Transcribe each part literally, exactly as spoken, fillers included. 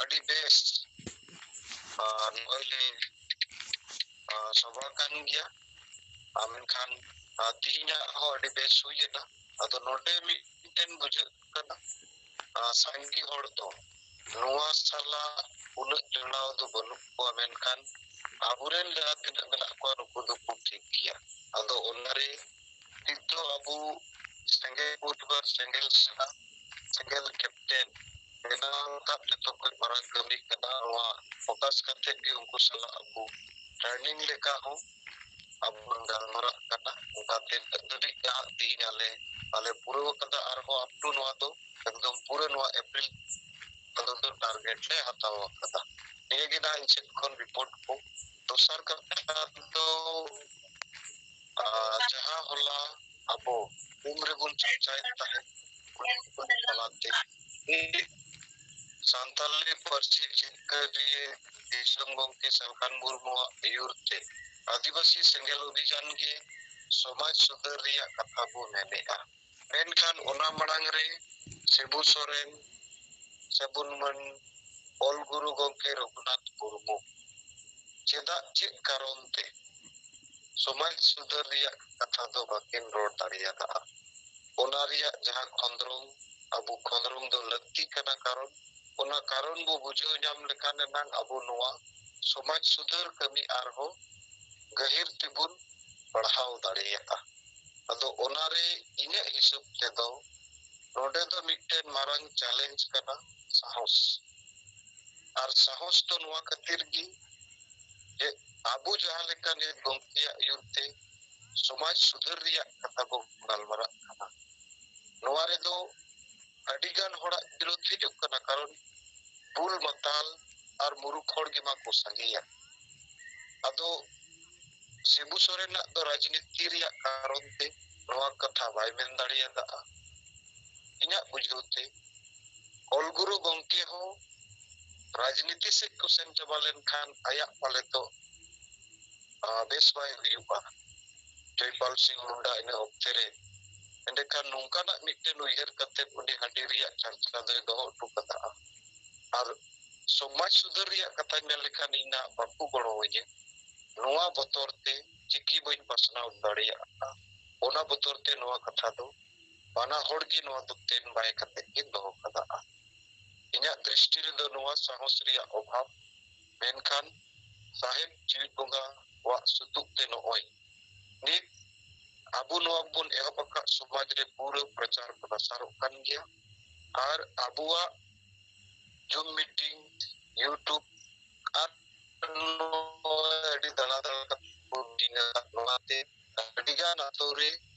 ᱟᱹᱰᱤ ᱵᱮᱥ, ᱟᱨ ᱱᱚᱜᱼᱚᱭ ᱞᱮ, ᱟᱨ, ᱥᱚᱵᱷᱟ ᱠᱟᱱ ᱜᱮᱭᱟ᱾ ᱟᱨ ᱢᱮᱱᱠᱷᱟᱱ, ᱟᱨ, ᱛᱤᱦᱤᱧᱟᱜ ᱦᱚᱸ ᱟᱹᱰᱤ ᱵᱮᱥ ᱦᱩᱭ ᱮᱱᱟ᱾ ᱟᱫᱚ ᱱᱚᱰᱮ ᱢᱤᱫᱴᱮᱱ ᱵᱩᱡᱷᱟᱹᱜ ᱠᱟᱱᱟ, ᱟᱨ, ᱥᱟᱸᱜᱮ ᱦᱚᱲ ᱫᱚ ᱱᱚᱣᱟ ᱥᱟᱞᱟᱜ ᱩᱱᱟᱹᱜ ᱡᱚᱲᱟᱣ ᱫᱚ ᱵᱟᱹᱱᱩᱜ ᱠᱚᱣᱟ, ᱢᱮᱱᱠᱷᱟᱱ ᱟᱵᱚᱨᱮᱱ ᱡᱟᱦᱟᱸ ᱛᱤᱱᱟᱹᱜ ᱢᱮᱱᱟᱜ ᱠᱚᱣᱟ, ᱱᱩᱠᱩ ᱫᱚᱠᱚ ᱴᱷᱤᱠ ᱜᱮᱭᱟ᱾ ᱟᱫᱚ ᱚᱱᱟᱨᱮ ᱱᱤᱛ ᱫᱚ ᱟᱵᱚ ᱥᱮᱸᱜᱮᱞ ᱯᱚᱨᱤᱵᱟᱨ, ᱥᱮᱸᱜᱮᱞ ᱥᱮᱬᱟ, ᱥᱮᱸᱜᱮᱞ ᱠᱮᱯᱴᱮᱱ ᱵᱮᱱᱟᱣ ᱨᱮᱱᱟᱜ ᱡᱚᱛᱚ ᱠᱷᱚᱱ ᱢᱟᱨᱟᱝ ᱠᱟᱹᱢᱤ ᱠᱟᱱᱟ᱾ ᱱᱚᱣᱟ ᱯᱷᱳᱠᱟᱥ ᱠᱟᱛᱮ ᱜᱮ ᱩᱱᱠᱩ ᱥᱟᱞᱟᱜ ᱟᱵᱚ ᱴᱨᱮᱱᱤᱝ ᱞᱮᱠᱟ ᱦᱚᱸ ᱟᱵᱚ ᱵᱚᱱ ᱜᱟᱞᱢᱟᱨᱟᱜ ᱠᱟᱱᱟ᱾ ᱚᱱᱠᱟ ᱛᱤᱱᱟᱹᱜ ᱫᱷᱟᱹᱵᱤᱡ ᱡᱟᱦᱟᱸ ᱛᱮᱦᱮᱧ ᱟᱞᱮ, ᱟᱞᱮ ᱯᱩᱨᱟᱹᱣ ᱟᱠᱟᱫᱟ, ᱟᱨᱦᱚᱸ up to ᱱᱚᱣᱟ ᱫᱚ ᱮᱠᱫᱚᱢ ᱯᱩᱨᱟᱹ ᱱᱚᱣᱟ ᱮᱯᱨᱤᱞ ᱯᱚᱨᱡᱚᱱᱛᱚ ᱴᱟᱨᱜᱮᱴ ᱞᱮ ᱦᱟᱛᱟᱣ ᱟᱠᱟᱫᱟ᱾ ᱱᱤᱭᱟᱹ ᱜᱮ ᱱᱟᱦᱟᱜ ᱤᱧ ᱥᱮᱫ ᱠᱷᱚᱱ ᱨᱤᱯᱳᱨᱴ ᱠᱚ᱾ ᱫᱚᱥᱟᱨ ᱠᱟᱛᱷᱟ ᱫᱚ, ᱟᱨ ᱡᱟᱦᱟᱸ ᱦᱚᱞᱟ ᱟᱵᱚ ᱩᱢ ᱨᱮᱵᱚᱱ ᱪᱟᱨᱪᱟᱭᱮᱫ ᱛᱟᱦᱮᱸᱫ, ᱚᱱᱟ ᱛᱟᱞᱟᱛᱮ ᱥᱟᱱᱛᱟᱞᱤ ᱯᱟᱹᱨᱥᱤ ᱡᱤᱛᱠᱟᱹᱨᱤᱭᱟᱹ ᱫᱤᱥᱚᱢ ᱜᱚᱢᱠᱮ ᱥᱟᱞᱠᱷᱟᱱ ᱢᱩᱨᱢᱩᱣᱟᱜ ᱟᱹᱭᱩᱨ ᱛᱮ ᱟᱹᱫᱤᱵᱟᱹᱥᱤ ᱥᱮᱸᱜᱮᱞ ᱚᱵᱷᱤᱡᱟᱱ ᱜᱮ ᱥᱚᱢᱟᱡᱽ ᱥᱩᱫᱷᱟᱹᱨ ᱨᱮᱭᱟᱜ ᱠᱟᱛᱷᱟ ᱵᱚ ᱢᱮᱱᱮᱫᱼᱟ᱾ ᱢᱮᱱᱠᱷᱟᱱ ᱚᱱᱟ ᱢᱟᱲᱟᱝ ᱨᱮ ᱥᱤᱵᱩ ᱥᱚᱨᱮᱱ ᱥᱮᱵᱚᱱ ᱢᱟᱹᱱ ᱚᱞ ᱜᱩᱨᱩ ᱜᱚᱢᱠᱮ ᱨᱚᱜᱷᱩᱱᱟᱛᱷ ᱢᱩᱨᱢᱩ ᱪᱮᱫᱟᱜ, ᱪᱮᱫ ᱠᱟᱨᱚᱱ ᱛᱮ ᱥᱚᱢᱟᱡᱽ ᱥᱩᱫᱷᱟᱹᱨ ᱨᱮᱭᱟᱜ ᱠᱟᱛᱷᱟ ᱫᱚ ᱵᱟᱹᱠᱤᱱ ᱨᱚᱲ ᱫᱟᱲᱮᱭᱟᱫᱟ? ᱚᱱᱟ ᱨᱮᱭᱟᱜ ᱡᱟᱦᱟᱸ ᱠᱷᱚᱸᱫᱽᱨᱚᱝ, ᱟᱵᱚ ᱠᱷᱚᱸᱫᱽᱨᱚᱝ ᱫᱚ ᱞᱟᱹᱠᱛᱤ ᱠᱟᱱᱟ, ᱠᱟᱨᱚᱱ ᱚᱱᱟ ᱠᱟᱨᱚᱱ ᱵᱚ ᱵᱩᱡᱷᱟᱹᱣ ᱧᱟᱢ ᱞᱮᱠᱷᱟᱱ ᱮᱱᱟᱝ ᱟᱵᱚ ᱱᱚᱣᱟ ᱥᱚᱢᱟᱡᱽ ᱥᱩᱫᱷᱟᱹᱨ ᱠᱟᱹᱢᱤ ᱟᱨᱦᱚᱸ ᱜᱟᱹᱦᱤᱨ ᱛᱮᱵᱚᱱ ᱯᱟᱲᱦᱟᱣ ᱫᱟᱲᱮᱭᱟᱜᱼᱟ᱾ ᱟᱫᱚ ᱚᱱᱟᱨᱮ ᱤᱧᱟᱹᱜ ᱦᱤᱥᱟᱹᱵ ᱛᱮᱫᱚ ᱱᱚᱰᱮ ᱫᱚ ᱢᱤᱫᱴᱮᱱ ᱢᱟᱨᱟᱝ ᱪᱮᱞᱮᱧᱡᱽ ᱠᱟᱱᱟ ᱥᱟᱦᱚᱥ᱾ ᱟᱨ ᱥᱟᱦᱚᱥ ᱫᱚ ᱱᱚᱣᱟ ᱠᱷᱟᱹᱛᱤᱨ ᱜᱮ ᱡᱮ ᱟᱵᱚ ᱡᱟᱦᱟᱸ ᱞᱮᱠᱟ ᱱᱤᱛ ᱜᱚᱢᱠᱮᱭᱟᱜ ᱟᱹᱭᱩᱨ ᱛᱮ ᱥᱚᱢᱟᱡᱽ ᱥᱩᱫᱷᱟᱹᱨ ᱨᱮᱭᱟᱜ ᱠᱟᱛᱷᱟ ᱵᱚ ᱜᱟᱞᱢᱟᱨᱟᱜ ᱠᱟᱱᱟ, ᱱᱚᱣᱟ ᱨᱮᱫᱚ ᱟᱹᱰᱤ ᱜᱟᱱ ᱦᱚᱲᱟᱜ ᱵᱤᱨᱳᱫ ᱦᱤᱡᱩᱜ ᱠᱟᱱᱟ, ᱠᱟᱨᱚᱱ ᱵᱩᱞ ᱢᱟᱛᱟᱞ ᱟᱨ ᱢᱩᱨᱩᱠ ᱦᱚᱲ ᱜᱮᱢᱟ ᱠᱚ ᱥᱟᱸᱜᱮᱭᱟ᱾ ᱟᱫᱚ ᱥᱤᱵᱩ ᱥᱚᱨᱮᱱᱟᱜ ᱫᱚ ᱨᱟᱡᱽᱱᱤᱛᱤ ᱨᱮᱭᱟᱜ ᱠᱟᱨᱚᱱ ᱛᱮ ᱱᱚᱣᱟ ᱠᱟᱛᱷᱟ ᱵᱟᱭ ᱢᱮᱱ ᱫᱟᱲᱮᱭᱟᱫᱟ᱾ ᱤᱧᱟᱹᱜ ᱵᱩᱡᱷᱟᱹᱣ ᱛᱮ ᱚᱞ ᱜᱩᱨᱩ ᱜᱚᱢᱠᱮ ᱦᱚᱸ ᱨᱟᱡᱽᱱᱤᱛᱤ ᱥᱮᱫ ᱠᱚ ᱥᱮᱱ ᱪᱟᱵᱟ ᱞᱮᱱᱠᱷᱟᱱ ᱟᱭᱟᱜ ᱯᱟᱞᱮ ᱫᱚ, ᱟᱸ, ᱵᱮᱥ ᱵᱟᱭ ᱦᱩᱭᱩᱜᱼᱟ᱾ ᱡᱚᱭᱯᱟᱞ ᱥᱤᱝ ᱢᱩᱱᱰᱟ ᱤᱱᱟᱹ ᱚᱠᱛᱮ ᱨᱮ ᱮᱸᱰᱮᱠᱷᱟᱱ ᱱᱚᱝᱠᱟᱱᱟᱜ ᱢᱤᱫᱴᱮᱱ ᱩᱭᱦᱟᱹᱨ ᱠᱟᱛᱮ ᱩᱱᱤ ᱦᱟᱺᱰᱤ ᱨᱮᱭᱟᱜ ᱪᱟᱨᱪᱟ ᱫᱚᱭ ᱫᱚᱦᱚ ᱦᱚᱴᱚ ᱠᱟᱫᱟ᱾ ᱟᱨ ᱥᱚᱢᱟᱡᱽ ᱥᱩᱫᱷᱟᱹᱨ ᱨᱮᱭᱟᱜ ᱠᱟᱛᱷᱟ ᱢᱮᱱ ᱞᱮᱠᱷᱟᱱ ᱤᱧ ᱱᱟᱦᱟᱜ ᱵᱟᱠᱚ ᱜᱚᱲᱚ ᱟᱹᱧᱟᱹ᱾ ᱱᱚᱣᱟ ᱵᱚᱛᱚᱨ ᱛᱮ ᱪᱤᱠᱤ ᱵᱟᱹᱧ ᱯᱟᱥᱱᱟᱣ ᱫᱟᱲᱮᱭᱟᱜᱼᱟ, ᱚᱱᱟ ᱵᱚᱛᱚᱨ ᱛᱮ ᱱᱚᱣᱟ ᱠᱟᱛᱷᱟ ᱫᱚ ᱵᱟᱱᱟ ᱦᱚᱲ ᱜᱮ ᱱᱚᱣᱟ ᱫᱚ ᱛᱮᱱ ᱵᱟᱭ ᱠᱟᱛᱮ ᱜᱮ ᱫᱚᱦᱚ ᱠᱟᱫᱟ᱾ ᱤᱧᱟᱹᱜ ᱫᱨᱤᱥᱴᱤ ᱨᱮᱫᱚ ᱱᱚᱣᱟ ᱥᱟᱦᱚᱥ ᱨᱮᱭᱟᱜ ᱚᱵᱷᱟᱵᱽ, ᱢᱮᱱᱠᱷᱟᱱ ᱥᱟᱦᱮᱵᱽ ᱡᱤᱣᱤ ᱵᱚᱸᱜᱟ ᱣᱟᱜ ᱥᱩᱛᱩᱜ ᱛᱮ ᱱᱚᱜᱼᱚᱭ ᱱᱤᱛ ᱟᱵᱚ ᱱᱚᱣᱟ ᱵᱚᱱ ᱮᱦᱚᱵ ᱟᱠᱟᱫ ᱥᱚᱢᱟᱡᱽ ᱨᱮ ᱯᱩᱨᱟᱹ ᱯᱨᱚᱪᱟᱨ ᱯᱨᱚᱥᱟᱨᱚᱜ ᱠᱟᱱ ᱜᱮᱭᱟ᱾ ᱟᱨ ᱟᱵᱚᱣᱟᱜ Zoom meeting, YouTube ᱟᱨ ᱱᱚᱣᱟ ᱟᱹᱰᱤ ᱫᱟᱬᱟ ᱫᱟᱬᱟ ᱠᱟᱛᱮ ᱠᱚ meeting ᱮᱫᱟ᱾ ᱱᱚᱣᱟᱛᱮ ᱟᱹᱰᱤᱜᱟᱱ ᱟᱛᱳ ᱨᱮ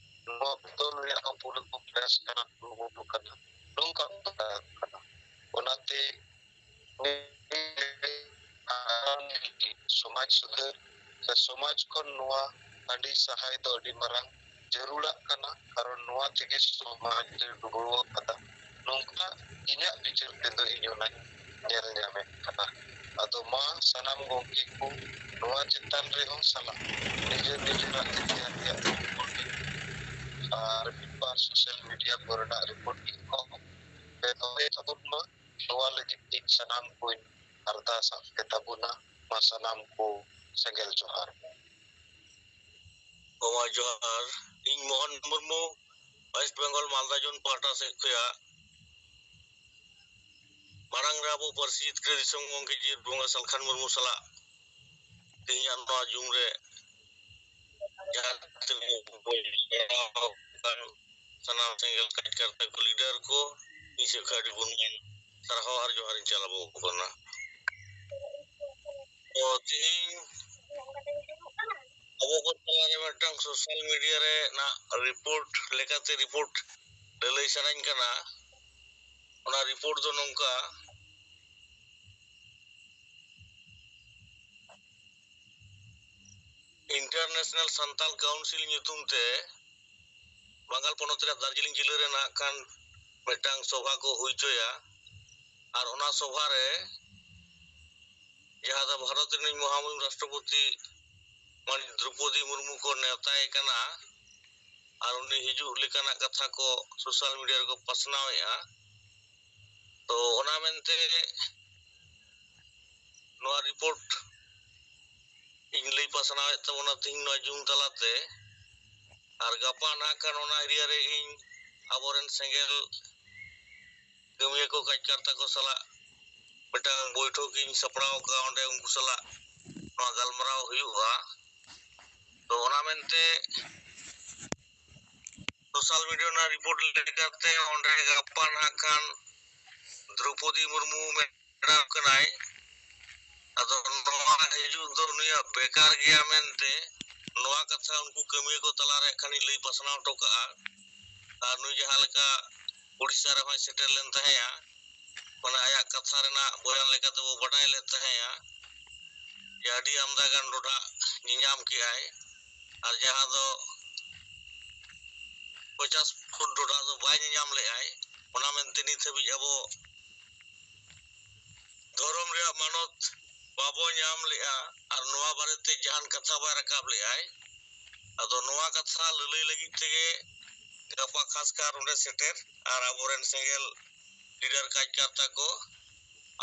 ᱱᱚᱣᱟ ᱵᱚᱫᱚᱞ ᱨᱮᱭᱟᱜ ᱦᱚᱸ ᱯᱩᱨᱟᱹ ᱠᱚ ᱯᱨᱚᱭᱟᱥ ᱠᱟᱱᱟ, ᱠᱩᱨᱩᱢᱩᱴᱩ ᱠᱟᱱᱟ, ᱱᱚᱝᱠᱟ ᱠᱟᱱᱟ᱾ ᱚᱱᱟᱛᱮ ᱥᱚᱢᱟᱡᱽ ᱥᱩᱫᱷᱟᱹᱨ ᱥᱮ ᱥᱚᱢᱟᱡᱽ ᱠᱷᱚᱱ ᱱᱚᱣᱟ ᱟᱹᱰᱤ ᱥᱟᱦᱟᱭ ᱫᱚ ᱟᱹᱰᱤ ᱢᱟᱨᱟᱝ ᱡᱟᱹᱨᱩᱲᱟᱜ ᱠᱟᱱᱟ, ᱠᱟᱨᱚᱱ ᱱᱚᱣᱟ ᱛᱮᱜᱮ ᱥᱚᱢᱟᱡᱽ ᱨᱮ ᱰᱩᱵᱟᱹᱣ ᱟᱠᱟᱫᱟ᱾ ᱱᱚᱝᱠᱟ ᱤᱧᱟᱹᱜ ᱵᱤᱪᱟᱹᱨ ᱛᱮᱫᱚ ᱤᱧ ᱚᱱᱟᱧ ᱧᱮᱞ ᱧᱟᱢᱮᱫ ᱠᱟᱱᱟ᱾ ᱟᱫᱚ ᱢᱟ ᱥᱟᱱᱟᱢ ᱜᱚᱢᱠᱮ ᱠᱚ ᱱᱚᱣᱟ ᱪᱮᱛᱟᱱ ᱨᱮᱦᱚᱸ ᱥᱟᱞᱟᱜ ᱱᱤᱡᱮᱨ ᱱᱤᱡᱮᱨᱟᱜ ᱮᱠᱛᱤᱭᱟᱨ ᱨᱮᱭᱟᱜ ᱨᱤᱯᱳᱨᱴ ᱟᱨ ᱢᱤᱫ ᱵᱟᱨ ᱥᱳᱥᱟᱞ ᱢᱤᱰᱤᱭᱟ ᱠᱚᱨᱮᱱᱟᱜ ᱨᱤᱯᱳᱨᱴ ᱠᱚ ᱯᱮ ᱫᱚᱦᱚᱭ ᱛᱟᱵᱚᱱ ᱢᱟ᱾ ᱱᱚᱣᱟ ᱞᱟᱹᱜᱤᱫ ᱤᱧ ᱥᱟᱱᱟᱢ ᱠᱚᱧ ᱟᱨᱫᱟᱥ ᱟᱯᱮ ᱛᱟᱵᱚᱱᱟ᱾ ᱢᱟ ᱥᱟᱱᱟᱢ ᱠᱚ ᱥᱮᱸᱜᱮᱞ ᱡᱚᱦᱟᱨ᱾ ᱠᱚᱢᱟ ᱡᱚᱦᱟᱨ᱾ ᱤᱧ ᱢᱳᱦᱚᱱ ᱢᱩᱨᱢᱩ, ᱳᱭᱮᱥᱴ ᱵᱮᱝᱜᱚᱞ ᱢᱟᱞᱫᱟ ᱡᱳᱱ ᱯᱟᱦᱴᱟ ᱥᱮᱫ ᱠᱷᱚᱱᱟᱜ ᱢᱟᱲᱟᱝ ᱨᱮ ᱟᱵᱚ ᱯᱟᱹᱨᱥᱤ ᱡᱤᱛᱠᱟᱹᱨ ᱫᱤᱥᱚᱢ ᱜᱚᱢᱠᱮ ᱡᱤᱭᱟᱹᱲ ᱵᱚᱸᱜᱟ ᱥᱟᱞᱠᱷᱟᱱ ᱢᱩᱨᱢᱩ ᱥᱟᱞᱟᱜ ᱛᱮᱦᱮᱧᱟᱜ ᱱᱚᱣᱟ ᱡᱩᱢ ᱨᱮ ᱡᱟᱦᱟᱸ ᱛᱤᱱᱟᱹᱜ ᱵᱚᱱ ᱡᱚᱲᱟᱣ ᱟᱠᱟᱱ ᱥᱟᱱᱟᱢ ᱥᱮᱸᱜᱮᱞ ᱠᱟᱡᱽ ᱠᱟᱨᱛᱟ ᱠᱚ, ᱞᱤᱰᱟᱨ ᱠᱚ, ᱤᱧ ᱥᱮᱫ ᱠᱷᱚᱱ ᱟᱹᱰᱤ ᱜᱩᱱᱢᱟᱱ ᱥᱟᱨᱦᱟᱣ ᱟᱨ ᱡᱚᱦᱟᱨ ᱤᱧ ᱪᱟᱞ ᱟᱵᱚ ᱠᱟᱱᱟ᱾ ᱛᱚ ᱛᱮᱦᱮᱧ ᱟᱵᱚ ᱠᱚ ᱛᱟᱞᱟᱨᱮ ᱢᱤᱫᱴᱟᱝ ᱥᱳᱥᱟᱞ ᱢᱤᱰᱤᱭᱟ ᱨᱮᱱᱟᱜ ᱨᱤᱯᱳᱨᱴ ᱞᱮᱠᱟᱛᱮ ᱨᱤᱯᱳᱨᱴ ᱞᱟᱹᱞᱟᱹᱭ ᱥᱟᱱᱟᱧ ᱠᱟᱱᱟ᱾ ᱚᱱᱟ ᱨᱤᱯᱳᱨᱴ ᱫᱚ ᱱᱚᱝᱠᱟ, ᱤᱱᱴᱟᱨᱱᱮᱥᱱᱟᱞ ᱥᱟᱱᱛᱟᱞ ᱠᱟᱣᱩᱱᱥᱤᱞ ᱧᱩᱛᱩᱢ ᱛᱮ ᱵᱟᱝᱜᱟᱞ ᱯᱚᱱᱚᱛ ᱨᱮᱭᱟᱜ ᱫᱟᱨᱡᱤᱞᱤᱝ ᱡᱤᱞᱟᱹ ᱨᱮ ᱱᱟᱜ ᱠᱷᱟᱱ ᱢᱤᱫᱴᱟᱝ ᱥᱚᱵᱷᱟ ᱠᱚ ᱦᱩᱭ ᱦᱚᱪᱚᱭᱟ᱾ ᱟᱨ ᱚᱱᱟ ᱥᱚᱵᱷᱟ ᱨᱮ ᱡᱟᱦᱟᱸ ᱫᱚ ᱵᱷᱟᱨᱚᱛ ᱨᱤᱱᱤᱡ ᱢᱚᱦᱟᱢᱩᱦᱤᱢ ᱨᱟᱥᱴᱨᱚᱯᱚᱛᱤ ᱢᱟᱹᱱᱤᱡ ᱫᱨᱚᱯᱚᱫᱤ ᱢᱩᱨᱢᱩ ᱠᱚ ᱱᱮᱣᱛᱟᱭᱮ ᱠᱟᱱᱟ ᱟᱨ ᱩᱱᱤ ᱦᱤᱡᱩᱜ ᱞᱮᱠᱟᱱᱟᱜ ᱠᱟᱛᱷᱟ ᱠᱚ ᱥᱳᱥᱟᱞ ᱢᱤᱰᱤᱭᱟ ᱨᱮᱠᱚ ᱯᱟᱥᱱᱟᱣᱮᱫᱼᱟ᱾ ᱛᱚ ᱚᱱᱟ ᱢᱮᱱᱛᱮ ᱱᱚᱣᱟ ᱨᱤᱯᱳᱨᱴ ᱤᱧ ᱞᱟᱹᱭ ᱯᱟᱥᱱᱟᱣᱮᱫ ᱛᱟᱵᱚᱱᱟ ᱛᱤᱦᱤᱧ ᱱᱚᱣᱟ ᱡᱩᱢ ᱛᱟᱞᱟᱛᱮ᱾ ᱟᱨ ᱜᱟᱯᱟ ᱱᱟᱜ ᱠᱷᱟᱱ ᱚᱱᱟ ᱮᱨᱤᱭᱟ ᱨᱮ ᱤᱧ ᱟᱵᱚᱨᱮᱱ ᱥᱮᱸᱜᱮᱞ ᱠᱟᱹᱢᱤᱭᱟᱹ ᱠᱚ, ᱠᱟᱡᱽᱠᱟᱨᱛᱟ ᱠᱚ ᱥᱟᱞᱟᱜ ᱢᱤᱫᱴᱟᱝ ᱵᱳᱭᱴᱷᱚᱠ ᱤᱧ ᱥᱟᱯᱲᱟᱣ ᱟᱠᱟᱫᱼᱟ᱾ ᱚᱸᱰᱮ ᱩᱱᱠᱩ ᱥᱟᱞᱟᱜ ᱱᱚᱣᱟ ᱜᱟᱞᱢᱟᱨᱟᱣ ᱦᱩᱭᱩᱜᱼᱟ᱾ ᱛᱚ ᱚᱱᱟ ᱢᱮᱱᱛᱮ ᱥᱳᱥᱟᱞ ᱢᱤᱰᱤᱭᱟ ᱨᱮᱱᱟᱜ ᱨᱤᱯᱳᱨᱴ ᱞᱮᱠᱟᱛᱮ ᱚᱸᱰᱮ ᱜᱟᱯᱟ ᱱᱟᱜ ᱠᱷᱟᱱ ᱫᱨᱳᱯᱚᱫᱤ ᱢᱩᱨᱢᱩ ᱢᱮᱰᱟᱢ ᱠᱟᱱᱟᱭ᱾ ᱟᱫᱚ ᱱᱚᱣᱟ ᱦᱤᱡᱩᱜ ᱫᱚ ᱱᱩᱭᱟᱜ ᱵᱮᱠᱟᱨ ᱜᱮᱭᱟ ᱢᱮᱱᱛᱮ ᱱᱚᱣᱟ ᱠᱟᱛᱷᱟ ᱩᱱᱠᱩ ᱠᱟᱹᱢᱤᱭᱟᱹ ᱠᱚ ᱛᱟᱞᱟᱨᱮ ᱠᱷᱟᱱᱤᱧ ᱞᱟᱹᱭ ᱯᱟᱥᱱᱟᱣ ᱦᱚᱴᱚ ᱠᱟᱜᱼᱟ᱾ ᱟᱨ ᱱᱩᱭ ᱡᱟᱦᱟᱸ ᱞᱮᱠᱟ ᱩᱲᱤᱥᱥᱟ ᱨᱮᱦᱚᱸᱭ ᱥᱮᱴᱮᱨ ᱞᱮᱱ ᱛᱟᱦᱮᱸᱭᱟ, ᱚᱱᱟ ᱟᱭᱟᱜ ᱠᱟᱛᱷᱟ ᱨᱮᱱᱟᱜ ᱵᱚᱭᱟᱱ ᱞᱮᱠᱟᱛᱮ ᱵᱚ ᱵᱟᱰᱟᱭ ᱞᱮᱫ ᱛᱟᱦᱮᱸᱭᱟ ᱡᱮ ᱟᱹᱰᱤ ᱟᱢᱫᱟ ᱜᱟᱱ ᱰᱚᱰᱷᱟᱜ ᱧᱮᱧᱟᱢ ᱠᱮᱜᱼᱟᱭ, ᱟᱨ ᱡᱟᱦᱟᱸ ᱫᱚ ᱯᱚᱧᱪᱟᱥ ᱯᱷᱩᱴ ᱰᱚᱰᱷᱟ ᱫᱚ ᱵᱟᱭ ᱧᱮᱧᱟᱢ ᱞᱮᱜᱼᱟᱭ᱾ ᱚᱱᱟ ᱢᱮᱱᱛᱮ ᱱᱤᱛ ᱦᱟᱹᱵᱤᱡ ᱟᱵᱚ ᱫᱷᱚᱨᱚᱢ ᱨᱮᱭᱟᱜ ᱢᱟᱱᱚᱛ ᱵᱟᱵᱚ ᱧᱟᱢ ᱞᱮᱜᱼᱟ, ᱟᱨ ᱱᱚᱣᱟ ᱵᱟᱨᱮᱛᱮ ᱡᱟᱦᱟᱱ ᱠᱟᱛᱷᱟ ᱵᱟᱭ ᱨᱟᱠᱟᱵ ᱞᱮᱜᱼᱟᱭ᱾ ᱟᱫᱚ ᱱᱚᱣᱟ ᱠᱟᱛᱷᱟ ᱞᱟᱹᱞᱟᱹᱭ ᱞᱟᱹᱜᱤᱫ ᱛᱮᱜᱮ ᱜᱟᱯᱟ ᱠᱷᱟᱥᱠᱟᱨ ᱚᱸᱰᱮ ᱥᱮᱴᱮᱨ ᱟᱨ ᱟᱵᱚᱨᱮᱱ ᱥᱮᱸᱜᱮᱞ ᱞᱤᱰᱟᱨ ᱠᱟᱡᱽᱠᱟᱨᱛᱟ ᱠᱚ